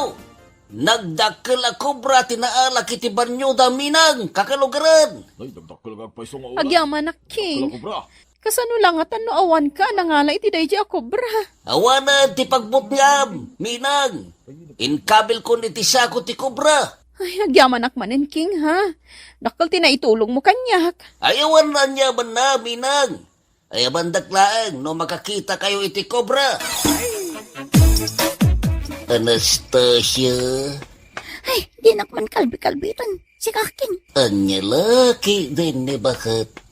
nagdakkel a kobra ti naalak iti banioda, Minang, kakalugaren. Ay, nagdakkel nga agpayso nga uleg. Agyamanak, King. Nagdakkel a kobra. Kasano la ngatan no awanka a nangala iti daydi a kobra? Awanen ti pagbutngam, Minang. Inkabilkon iti sako ti kobra. Ay, agyamanak manen, King, ha? Dakkel ti naitulongmo kaniak. Ay, awan aniamanna, Minang. Ayabandak laeng no makakitakayo iti kobra. Anastasia. Ay, dinak man kalbi-kalbitan. Sika, King. Ania la ketdin ni baket?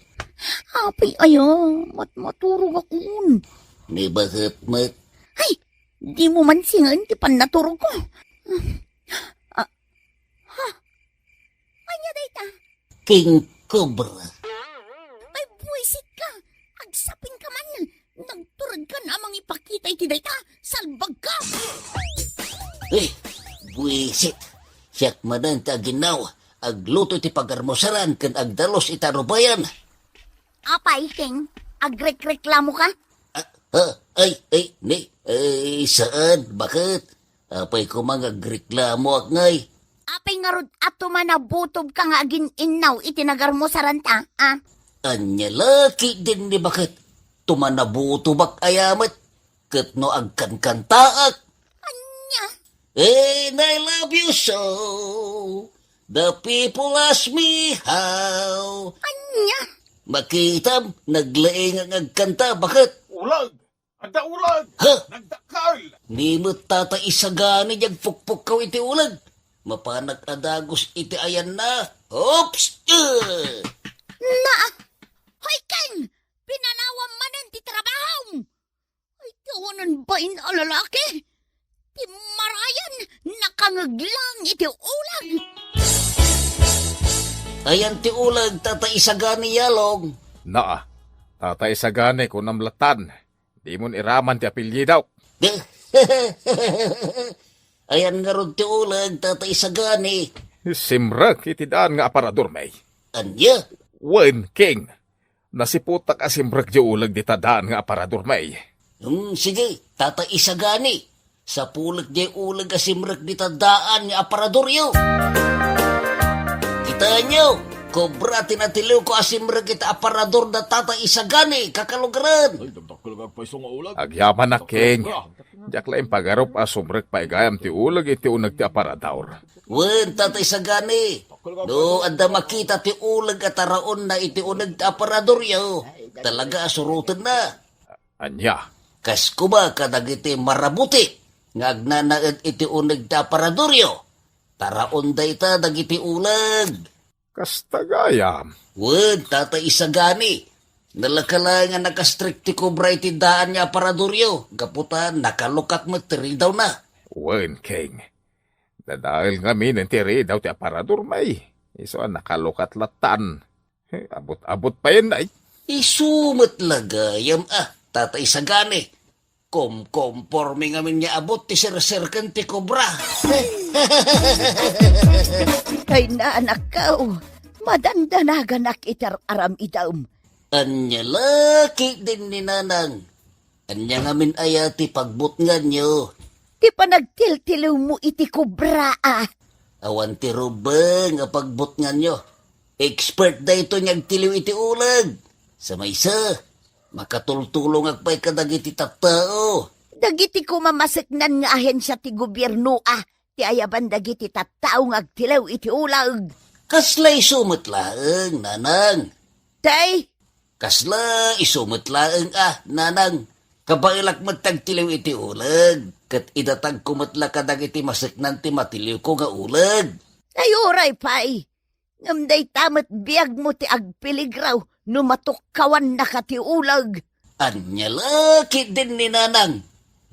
Apay aya, matmaturog akon. Ni baket met? Ay, dimo man singaen ti pannaturogko. Ah, ha? Ania dayta? King Cobra. Ay, buwisit ka! Agsapin ka man! Nagturedka a mangipakita iti dayta! Salbag ka! Eh, buwisit! Siak manen ti aginnaw, agluto iti pagarmusaran ken agdalus iti arubayan. Apay, King, agrekreklamo ka? Ah, ah, ay, ay, ni, ay, saan? Baket? Apay koma nga agreklamoak ngay? Apay ngarud a tumanabutob ka nga agin-innaw iti nagarmusaranta, a? Ania la ketdin ni baket? Tumanabutobak aya met? Ket no agkankantaak? Ania? And I love you so. The people ask me how. Ania? Makitam, naglaing nga agkanta, baket? Ulag! Adda ulag! Ha? Nagdakkel! Ni met Tata Isagani ti agpukpukkaw iti uleg. Mapanak a dagus iti ayanna. Oops! Eh! Na, hoy, Ken! Pinanawam manen ti trabahom! Ay, kawanan bain a lalaki! Ti marayan, nakangeglang iti uleg! Ayan ti uleg, Tata Isagani, yalong. Naa, Tata Isagani, kunam latan. Dimon iraman ti apelyidok. Ayan ngarud ti uleg, Tata Isagani. Simrek iti daan nga aparadormi. Ania? Wen, King. Nasiputak a simrek di uleg dita daan nga aparadormi. Hmm, sige, Tata Isagani. Sapulek di uleg a simrek dita daan nga aparadoryo. Kitaenyo, kobra ti natiliwko a simrek iti aparador da Tata Isagani, kakalugaren. Ay, nagdakkel nga agpayso nga ulag. Agyamanak, King. Diak la impagarup a sumrek pay gayam ti uleg iti uneg ti aparador. Wen, Tata Isagani, no adda makita ti uleg a taraonna iti uneg ti aparadoryo, talaga a surotenna. Ania? Kas koma kadagiti marabuti nga agnanaed iti uneg ti aparadoryo, taraon dayta dagiti uleg. Kasta gayam. Wen, Tata Isagani, nalaka laeng a nakastrek ti kobra iti daan nga aparadoryo, gapu ta nakalukat met ti ridawna. Wen, King. Dadael ngamin ti ridaw ti aparadormi. Isu a nakalukat latan. He, abut-abut payen, ay. Isu met la gayam a, Tata Isagani. Kumkumpormi ngamin nga abut ti serserken ti kobra. Ay, nanakkaw, madandanaganak iti ar-aram-idam. Ania la ketdin ni Nanang? Ania ngamin aya ti pagbutnganyo? Ti panagtiltiliwmo iti kobra, a. Awan ti rubeng a pagbutnganyo. Expert daytoy nga agtiliw iti uleg. Sa maysa, makatultulongak pay kadagiti tattao. Dagiti koma maseknan nga ahensia ti gobierno, a, ti ayaban dagiti tattao nga agtiliw iti uleg. Kasla isu met laeng, Nanang. Tay? Kasla isu met laeng, a, Nanang. Kabaelak met ti agtiliw iti uleg, ket idatagko met la kadagiti maseknan ti matiliwko nga uleg. Ay, uray pay. Ngem dayta met biagmo ti agpeligraw no matukkawannaka ti uleg. Ania la ketdin ni Nanang?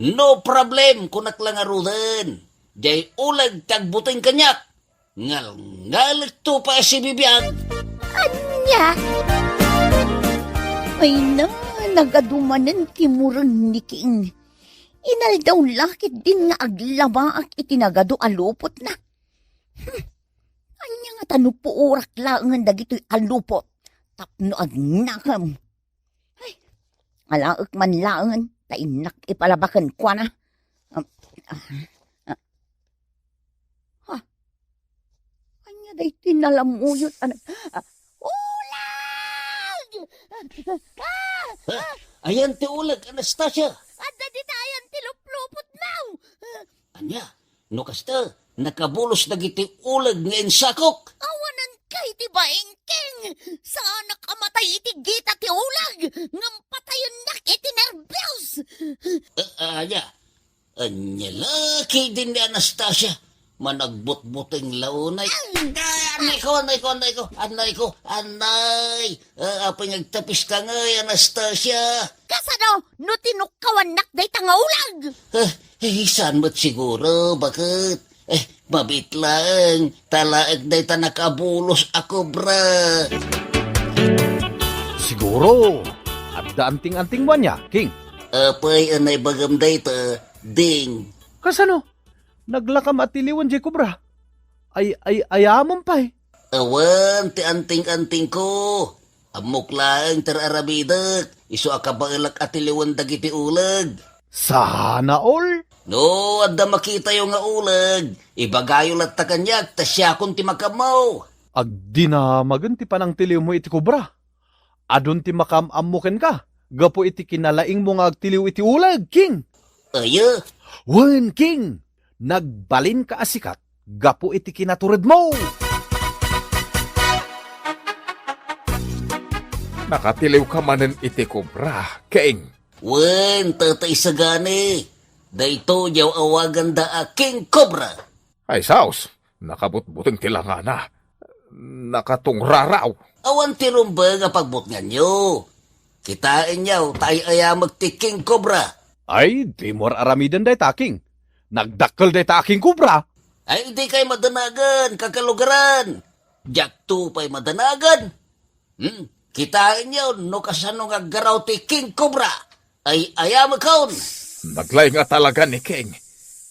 No problem, kunak la ngaruden. Diay uleg ti agbuteng kaniak. Ngalngalekto pay a sibibiag. Ania? Ay na, nagadu manen ti muren ni King. Inaldaw la ketdin nga aglamaak iti nagadu a lupotna. Hmm. Ania ngata no puorak laengen dagitoy a lupot tapno agnakem? Ay, alaek man laengen ta innak ipalabaken kuana. Um, ah, ah. Ha? Ania daytoy nalamuyot a nag-, ah, uleg! Ah! Ah, ayan ti uleg, Anastasia. Adda dita ayan ti luplupotmo. Ania? No kasta, nakabulos dagiti uleg nga insakok. Awanan kay ti baing, King. Saanak a matay iti gita ti uleg, ngem patayennak iti nerbios. Ah, ania? Ania la ketdin ni Anastasia? Managbutbuteng la unay. Ay! Ah, anay ko, anay ko, anay ko, anay ko, anay. Ah, apay nga agtapis ka ngay, Anastasia? Kasano no tinukkawannak dayta nga uleg? Eh, eh, saan met siguro, baket? Eh, mabiit laeng, talaek dayta nakabulos a kobra. Siguro, adda anting-antingmo ania, King? Apay a naibagam dayta, Ding? Kasano? Naglakam a tiliwen diay kobra? Ay, ay, ayamem pay. Awan ti anting-antingko. Ammok laeng ti ar-aramidek, isu a kabaelak a tiliwen dagiti uleg. Sana all? No adda makitayo nga uleg, ibagayo latta kaniak ta siakon ti makaammo. Agdinamagen ti panangtiliwmo iti kobra. Adun ti makaam-ammo kenka gapu iti kinalaingmo nga agtiliw iti uleg, King. Aya? Wen, King. Nagbalinka a sikat gapu iti kinaturedmo. Nakatiliwka manen iti kobra, King. Wen, Tatay Sagani. Daytoy diay awaganda a King Cobra. Ay, saos, nakabutbuteng ti langana. Nakatungraraw. Awan ti rumbeng a pagbutnganyo. Kitaenyo ta ay-ayamek ti King Cobra. Ay, dimo ar-aramiden dayta, King. Nagdakkel dayta a King Cobra. Ay, dikay madanagan, kakalugaran. Diakto pay madanagan. Hmm, kitaenyo no kasano nga aggaraw ti King Cobra. Ay-ayamekon. Naglaing a talaga ni King.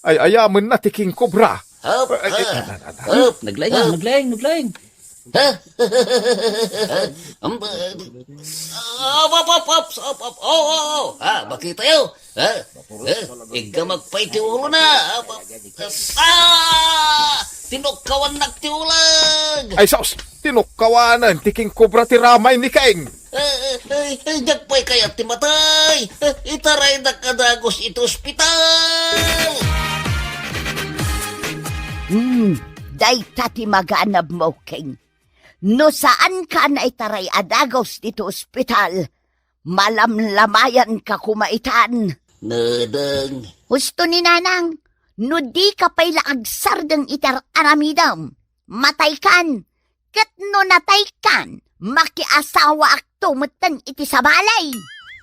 Ay-ayamenna ti King Cobra. Hup, ay, ay, ah, ay, ay, ay, hup, naglaing, ah, hup. Naglaing, naglaing. Ha? Am, ah, op, op, op, op, op, op. Oh, oh, oh. Ah, makitayo. Ha? Eh, iggamak pay ti ulona. Ah, pa-, ah! Tinukkawannak ti uleg! Ay, sus! Tinukkawanen ti King Cobra ti ramay ni King! Eh, eh, eh, eh, diak pay kayat ti matay! Eh, itaraydak a dagus iti ospital! Hmm, dayta ti maganabmo, King. No saanka a naitaray a dagus ditoy ospital, malamlamayanka koma itan. Nadeng. Husto ni Nanang, no dika pay la agsardeng iti ar-aramidem, mataykan. Ket no nataykan, makiasawaakto metten iti sabali.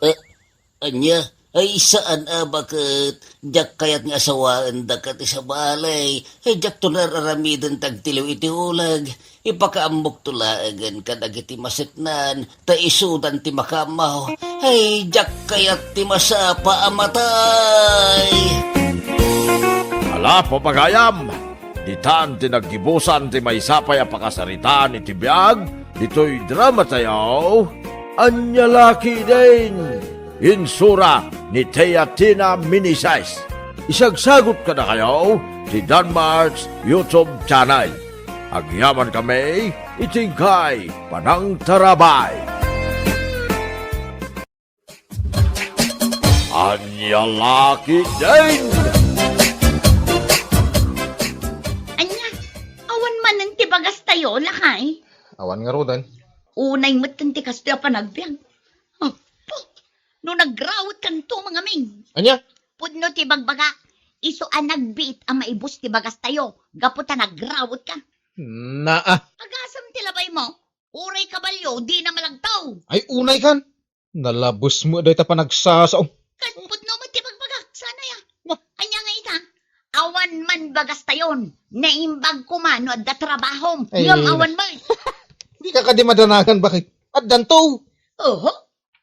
Eh, Ania? Ay, saan a baket. Diak kayat nga asawaen daka ti sabali. Ay, diakto ar-aramiden ti agtiliw iti uleg. Ipakaammokto laengen kadagiti maseknan, ta isudan ti makaammo. Ay, diak kayat ti masapa a matay. Ala, papagayam, ditan ti naggibusan ti maysa pay a pakasaritaan iti biag ditoy drama tayo. Ania la ketdin? Insura ni Tia Tina Minises. Isagsagut kadakayo ti Danmark's YouTube channel. Agyamankami iti inkay panangtarabay. Ania la ketdin? Ania, awan manen ti bagastayo, lakay? Awan ngaruden. Unay metten ti kastoy a panagbiag. Apo, No nagrawetkanto, Mangaming. Ania? Pudno ti bagbagak, isu a nagbiit a maibus ti bagastayo, gapu ta nagrawet ka. Naa. Agasem ti labay mo, uray kabalio, di na malagtaw. Ay, unay kan. Nalabes mo dayta panagsasao. Ket pudno met ti bagbagak, sana ya. Ania nga ita? Awan man bagastayon, naimbag koma no adda trabahom, ay, ngem awan met. Di ka kadi madanagan, bakit? Addanto. Oho,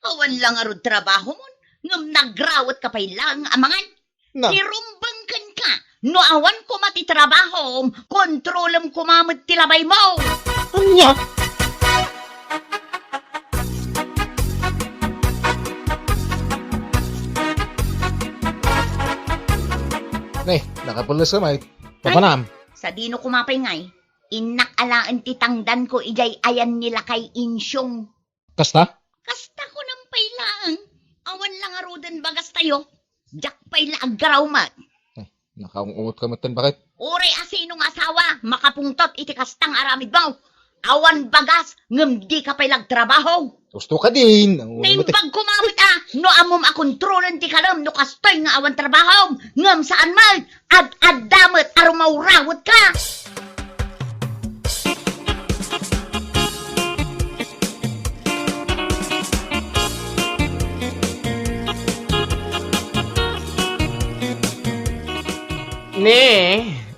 awan la ngarud trabahomon, ngem nagrawet ka pay laeng a mangan. Na. Ti rumbeng kenka, no awan koma ti trabahom, kontrolem koma met ti labay mo. Ania? Ne, nakapulos ka, Mike. Ay, papanam. Sadino koma pay ngay? Innak alaen ti tangdanko idiay ayan ni Lakay Insyong. Kasta? Kasta ko nang pay laeng. Awan la ngaruden bagastayo. Diak pay la aggaraw met. Eh, nakaung-ungot ka met ten, bakit? Uray a sino nga asawa, makapungtot iti kasta nga aramid mo. Awan bagas, ngem di ka pay la agtrabaho. Gusto ka din. Ang una mo, te. Naimbag koma met a, no ammom a kontrolen ti kalem, no kastoy nga awan trabahom, ngem saan met, ad-adda met a rumawrawet ka. Ne,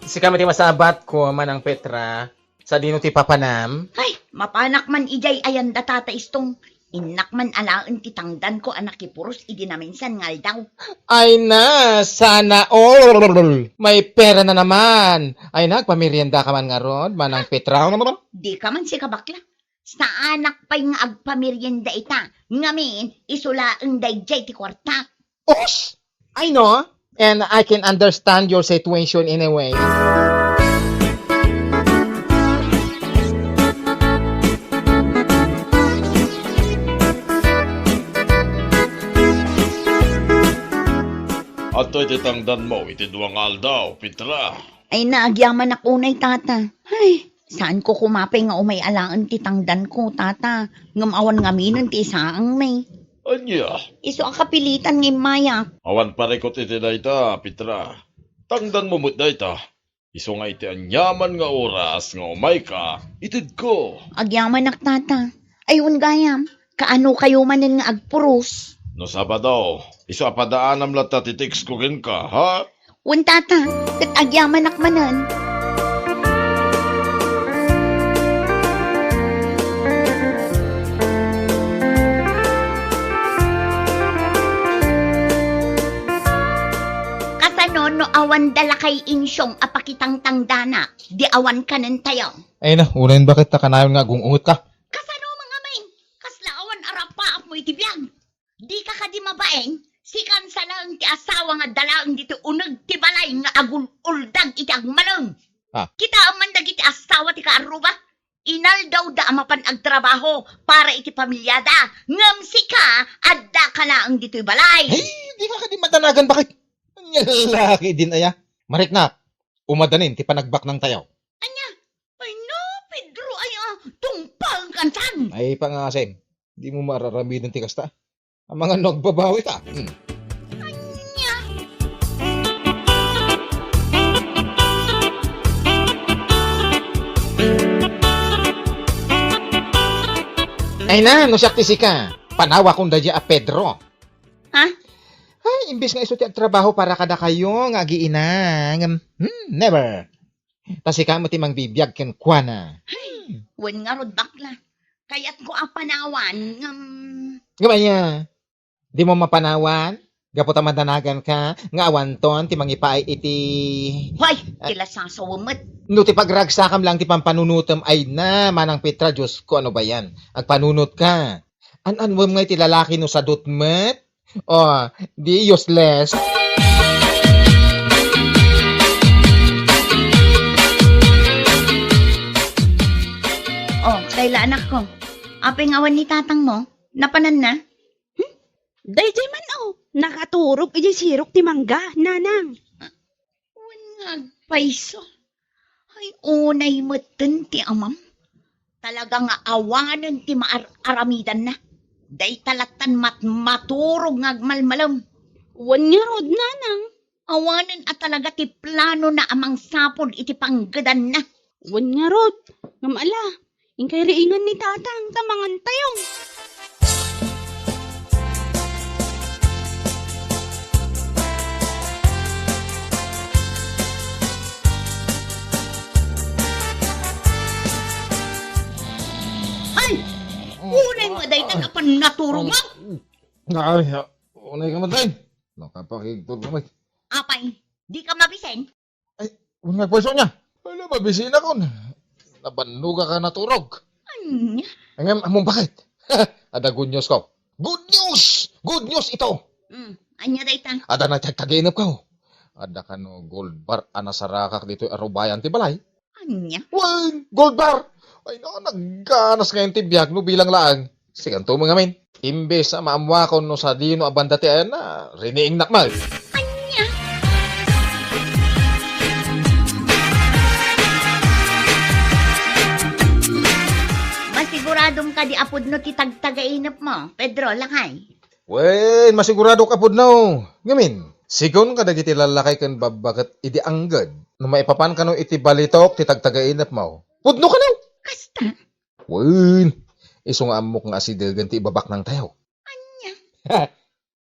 sika met ti masabat ko, Manang Petra, sadino ti papanam? Ay, mapanak man idiay ayan da Tata Istong. Innak man alaen ti tangdanko a nakipuros idi naminsan nga aldaw. Ay na, sana all! May pera na naman! Ay na, agpamerienda ka man ngarud, Manang Petra. Di ka man sika bakla. Saanak pay nga agpamerienda ita, ngamin, isu laeng daydiay ti kuarta. Os! I know, and I can understand your situation in a way. Adtoy ti tangdanmo iti dua nga aldaw, Petra. Ay, naagyamanak unay, Tata. Ay, saanko koma pay nga umay alaen ti tangdanko, Tata. Ngem awan ngaminen ti isaangmi. Ania? Isu a kapilitan nga immayak. Awan parikut iti dayta, Petra. Tangdanmo met dayta. Isu nga iti aniaman nga oras nga umayka, itedko. Agyamanak, Tata. Ay, wen gayam, kaano kayo manen nga agpuros? No Sabado, isu a padaanam latta ti text ko kenka, ha? Wen, Tata, ket agyamanak manen. Kasano no awan da lakay insyong a pakitangtangdanak, di awan kanentayo? Ay na, unayen baket ta kanayon nga agung-unget ka. Kasano, Mangaming? Kasla awan a rapaap mo iti biag? Di ka kadi mabain? Sikan sa laeng ti asawa nga dalaeng ditoy uneg ti balay nga agul-uldag iti agmalem. Ah. Kitaem man dagiti asawa ti kaarruba. Inaldawda a mapan agtrabaho para iti pamiliada. Ngem sika, adda ka laeng ditoy balay. Hey, di ka kadi madanagan, baket? Ania laki din aya. Mariknak, umadanin ti panagbaknang tayo. Ania? Ay na, Pedro, ay, ah, tungpal kansan. Ay, pangasem, di mo mararamiden ti kasta. Amangan no agbabawi ta. Hmm. Ania? Ay na, no siak ti sika, panawakon daydiay a Pedro. Ha? Ay, imbes nga isu ti agtrabaho para kadakayo nga agiina, ngem, hmm, never. Ta sika met ti mangbibiag kenkuana. Ay, wen ngarud, bakla. Kayatko a panawan, ngem. Ngem ania? Dimo mapanawan? Gapu ta madanagan ka nga awanton ti mangipaay iti. Hoy, ah, ti lasasawem met. No ti pagragsakam lang ti pampanunotem, ay na, Manang Petra, Diosko, ano ba yan? Agpanunot ka. An-anwem nga iti lalaki no sadut met? Oh, di useless. Oh, Kayla, anakko. Apay nga awan ni tatang mo? Napanan na? Hmm? Daydiay man, oh. Nakaturog idiay sirok ti mangga, nanang. Wen nga agpayso. Ay, unay metten ti amam. Talaga nga awanen ti maar-aramidanna. Dayta lattan mat-, maturog nga agmalmalem. Wen ngarud, nanang. Awanen a talaga ti planona a mangsapul iti panggedanna. Wen ngarud, ngem ala, inkay riingen ni tatang ta mangantayo. Ay! Unay mo dayta nga pannaturongan! Ay, unay ka man, tay. Nakapakigtod ka, may. Apay, di ka mabisen? Ay, wen nga pweso niya. Ala, mabisinakon. Nabannoga ka naturog. Ania? Ngem, ammom bakit? Adda good news ko. Good news! Good news ito! Hmm, ania dayta? Adda natagtagainep ko. Adda kano gold bar a nasarakak ditoy arubayan ti balay. Ania? Wen, gold bar! Ay, no, nagganas ngayon ti biag no bilang laeng. Siganto mo ngamin. Imbes a maammuakon no sadino a banda ti ayanna, riniingnak man. Ania? Masiguradom kadi a pudno ti tagtagainep mo, Pedro, lakay? Wen, masiguradok a pudno. Ngamin, sigun kadagiti lallakay ken babbaket idi angged, no maipapan kano iti balitok ti tagtagainep mo, pudno kano. Kasta? Wen, isu nga ammok nga asidegen ti ibabaknang tayo. Ania?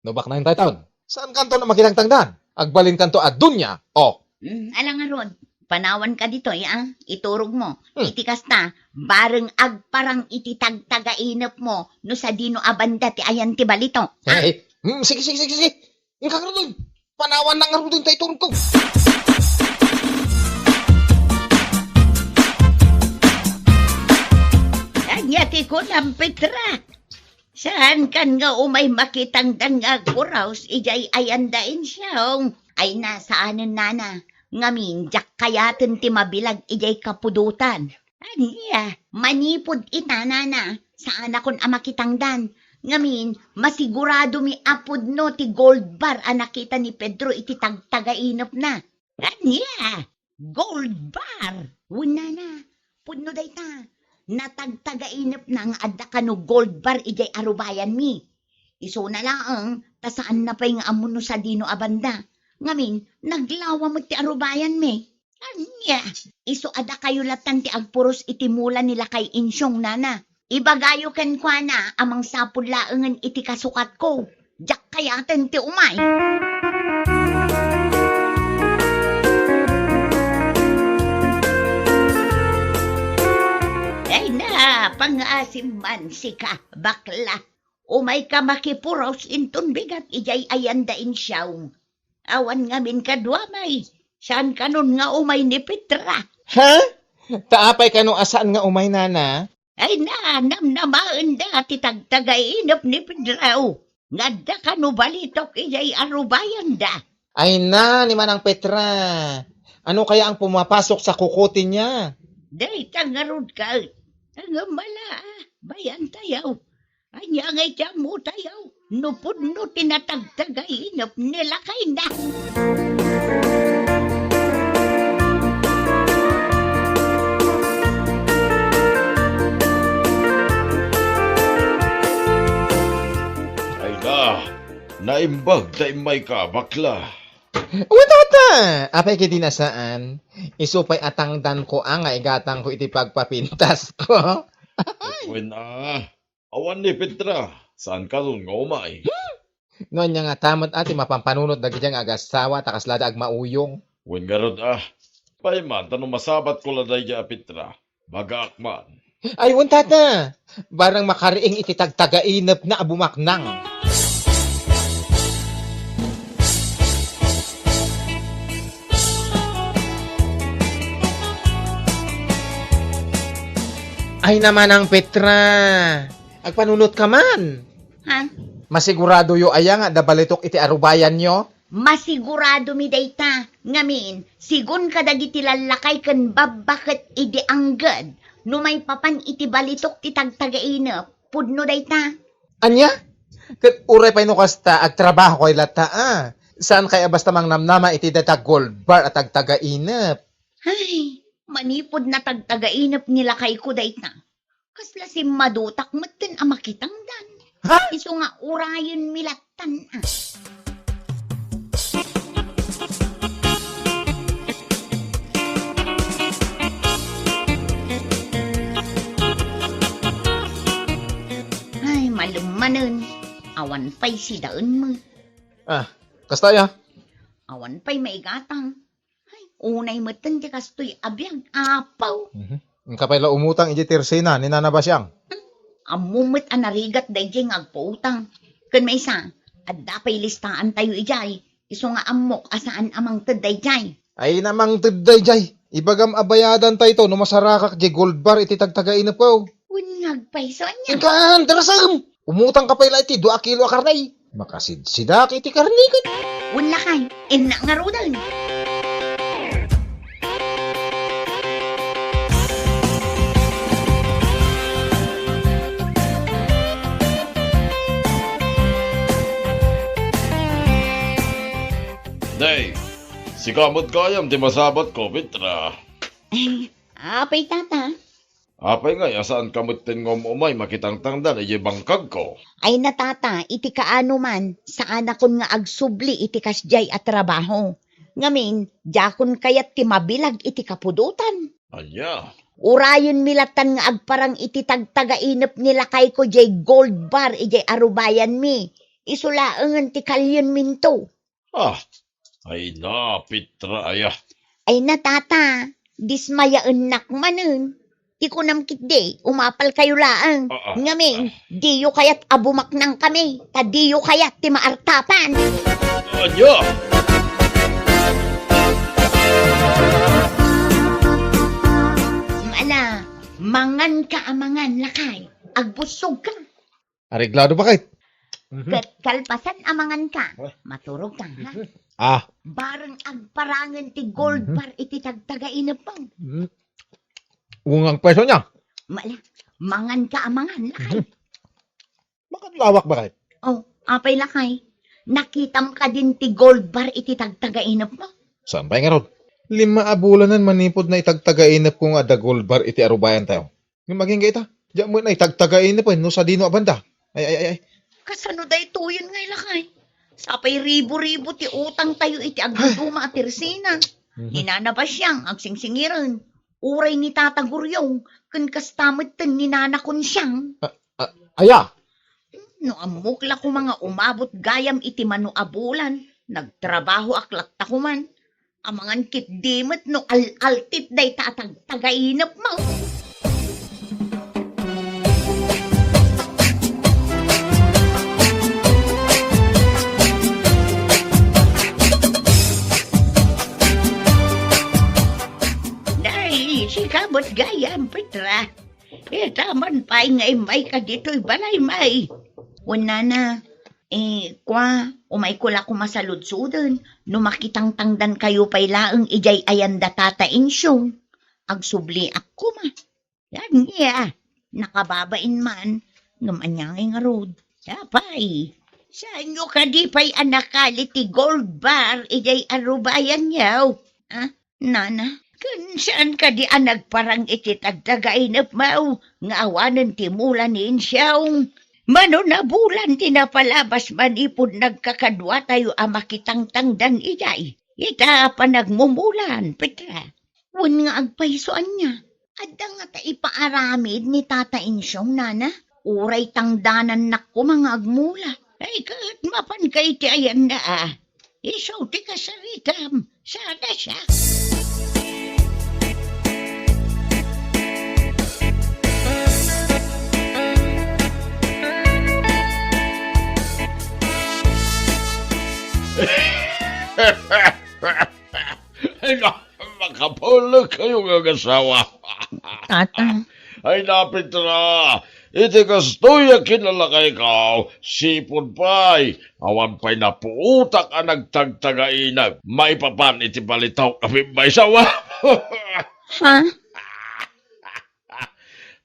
No baknang tayo taon, saan kanto na makitangtangdan? Agbalin kanto a dunya. Oh. Hmm, ala ngarud. Panawan ka ditoy, ah. Iturog mo. Hmm. Iti kasta, bareng agparang iti tagtagainep mo no sadino a banda ti ayan ti balitok. Ah. Eh, hmm, sige, sige, sige, sige. Inka ngarud, oy. Panawan na ngarud, oy, ta iturog ko. Ania ti kunam, Petra? Saan kan nga umay makitangdan nga agpuraos idiay ayanda insyong? Ay, na, saanen, nana. Ngamin, diak kayaten ti mabilag idiay kapudotan. Ania, manipud ita, nana, saanakon a makitangdan. Ngamin, masiguradomi a pudno ti gold bar a nakita ni Pedro iti tagtagainepna. Ania? Gold bar! Wen, nana, pudno dayta. Natagtagainepna nga adda kano gold bar idiay arubayanmi. Isuna laeng, ta saanna pay nga ammo no sadino a banda. Ngamin, naglawa met ti arubayanmi. Ania, isu a dakayo lattan ti agpuros iti mula ni Lakay Insyong, nana. Ibagayo kenkuana a mangsapul laengen iti kasukatko. Diak kayaten ti umay. Ay na, pangaasim man sika, bakla. Umay ka makipuros inton bigat idiay ayanda insyong. Awan ngamin kaduamay, saan kanon nga umay ni Petra? Ha? Ta apay kano a saan nga umay, nana? Ay na, namnamaenda ti tagtagainep ni Pedro. Nga adda kano balitok idiay arubayanda. Ay na, ni Manang Petra. Ano kaya ang pumapasok sa kukote niya? Dayta ngarud ka. Ngem ala, bayan tayo. Ania ngay ti ammo tayo? No pudno ti natagtagainep ni lakayna. Ay na, naimbag ta immayka, bakla. Uy, tata! Apay kiti nasaan? Isu pay a tangdanko a nga igatangko iti pagpapintasko. Wen a, awan ni Petra, saan kanon nga umay? No ania ngata met a ti mapampanunot dagiti nga agasawa ta kaslada agmauyong. Wen ngarud a, pay man ta no masabatko la daydi a Petra, bagaak man. Ay, wen, tata! Barang makariing iti tagtagainepna a bumaknang. Ay, na Manang Petra! Agpanunot ka man! Ha? Masiguradoyo aya nga adda balitok iti arubayanyo? Masiguradomi dayta. Ngamin, sigun kadagiti lallakay ken babbaket idi angged, no maipapan iti balitok ti tagtagainep, pudno dayta. Ania? Ket uray pay no kasta, agtrabahokayo latta a. Saankay a basta mangnamnama iti dayta gold bar a tagtagainep. Ay, manipud natagtagainep ni lakayko dayta. Kasla simmadutak metten a makitangdan. Ha? Isu nga urayenmi lattan, a. Ay, malem manen. Awan pay sidaenmi. A, kasta aya? Awan pay maigatang. Ay, unay metten ti kastoy a biag, apo. Mhm. Inka pay la umutang idiay tersina ni Nana Basiang. Ammom met a narigat daydiay nga agpautang. Ken maysa, adda pay listaantayo idiay. Isu nga ammok a saan a mangted daydiay. Ay, namangted daydiay. Ibagam a bayadantayto no masarakak diay gold bar iti tagtagainepko. Wen nga agpayso ania? Inka, darasem! Umutangka pay la iti dua a kilo a karne. Makasidsidak iti karne ket. Wen lakay, innak ngaruden. Day, sika met gayam ti masabatko, Petra. Ay, apay, tata? Apay ngay a saanka metten nga um-umay makitangtangdan idiay bangkagko? Ay na, tata, iti kaano man, saanakon nga agsubli iti kasdiay a trabaho. Ngamin, diakon kayat ti mabilag iti kapudotan. Ania? Urayenmi lattan nga agparang iti tagtagainep ni lakayko diay gold bar idiay arubayanmi. Isu laengen ti kalienminto. Ah, ay na, Petra aya. Ay na, tata, dismayaennak manen. Ti kunam ketdi, umapalkayo laeng. Ah, ah, ngamin, ah, diyo kayat a bumaknangkami, ta diyo kayat ti maartapan. Ania? Ala, manganka a mangan, lakay. Agbussogka. Areglado ba kay? Mhm. Ket kalpasan a manganka, eh, maturogka, ha? Mhm. Ah. Bareng agparangen ti gold, mhm, bar iti tagtagainepmo. Mhm. Ungang peso niya. Mala, manganka a mangan, lakay. Mhm. Bakit lawak ba kay? Oh, apay lakay? Nakitam kadin ti gold bar iti tagtagainepmo? Saan pay ngarud? Lima a bulanen manipud na itagtagainepko nga adda gold bar iti arubayantayo. Ngem agingga ita, diak met na itagtagainep no sadino a banda. Ay, ay, ay, ay. Kasano daytoyen nga ilakay? Sapay ribo-ribo ti utangtayo iti agduduma a tersina. Mhm. Ni Nana Basiang agsingsingiren. Uray ni Tata Guryong, ken kasta metten ni Nana Konsiang. A, a, aya? No ammok la koma nga umabot gayam iti mano a bulan, nagtrabahoak latta koman. Amangan ketdi met no al-altit dayta a tagtagainepmo. Dahil sika met gayam, Petra. Ita man pay nga immayka ditoy balay, may. Wen, nana, eh, kua, umayko la koma saludsoden no makitangtangdankayo pay laeng idiay ayan da Tata Insyong. Agsubliak koma. Ania, nakababain man, ngem ania ngay ngarud? Apay, saanyo kadi pay a nakali ti gold bar idiay arubayanyo? Ah, nana, ken saan kadi a nagparang iti tagtagainepmo nga awanen ti mula ni Insyong? Mano a bulan ti napalabas manipud nagkakaduatayo a makitangtangdan idiay ita a panagmumulan, Petra? Wen nga agpayso ania? Adda ngata ipaaramid ni Tata Insyong, nana? Uray tangdanannak koma nga agmula. Ay, ket mapanka iti ayanna a. Isu ti kasaritam. Sana siak. Ay, na, makapaulek kayo nga asawa. Tata. Ay, na, Petra, iti kastoy a kinalakaykaw, sipud pay, awan pay napuotak a nagtagtagainep, maipapan iti balitaw a pimmaysawa. Ha?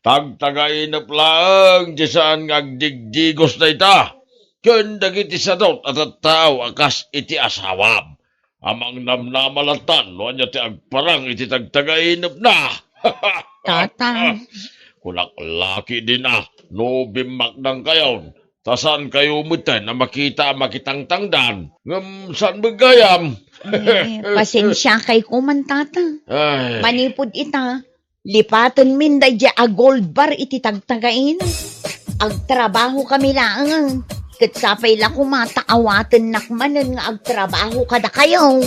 Tagtagainep laeng ti saan nga agdigdigos dayta, ken dagiti sadut a tattao a kas iti asawam. Amangnamnama lattan no ania ti agparang iti tagtagainepna. Tata. Kunak la ketdin a, no bimmaknangkayon, Ta saan kayo metten a makita a makitangtangdan. Ngem saan met gayam? Eh, pasensiakay ko man, tata. Ay. Manipud ita, lipatenmin daydiay a gold bar iti tagtagain. Agtrabaho kami laeng. Ket sapay la koma ta awatennak manen nga agtrabaho kadakayo.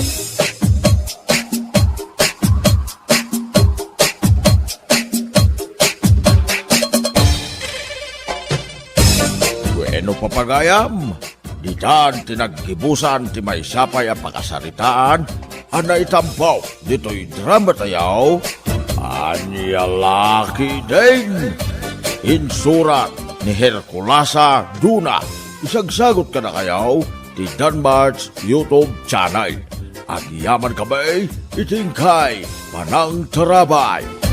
Wenno, pagayam, ditan ti naggibusan ti maysa pay a pakasaritaan a naitampo ditoy drama tayo. Ania la ketdin? Insurat ni Herculasa Duna. Isagsagot kadakayo ti Danmart's YouTube channel. Agyaman kami iti inkay panangtarabay.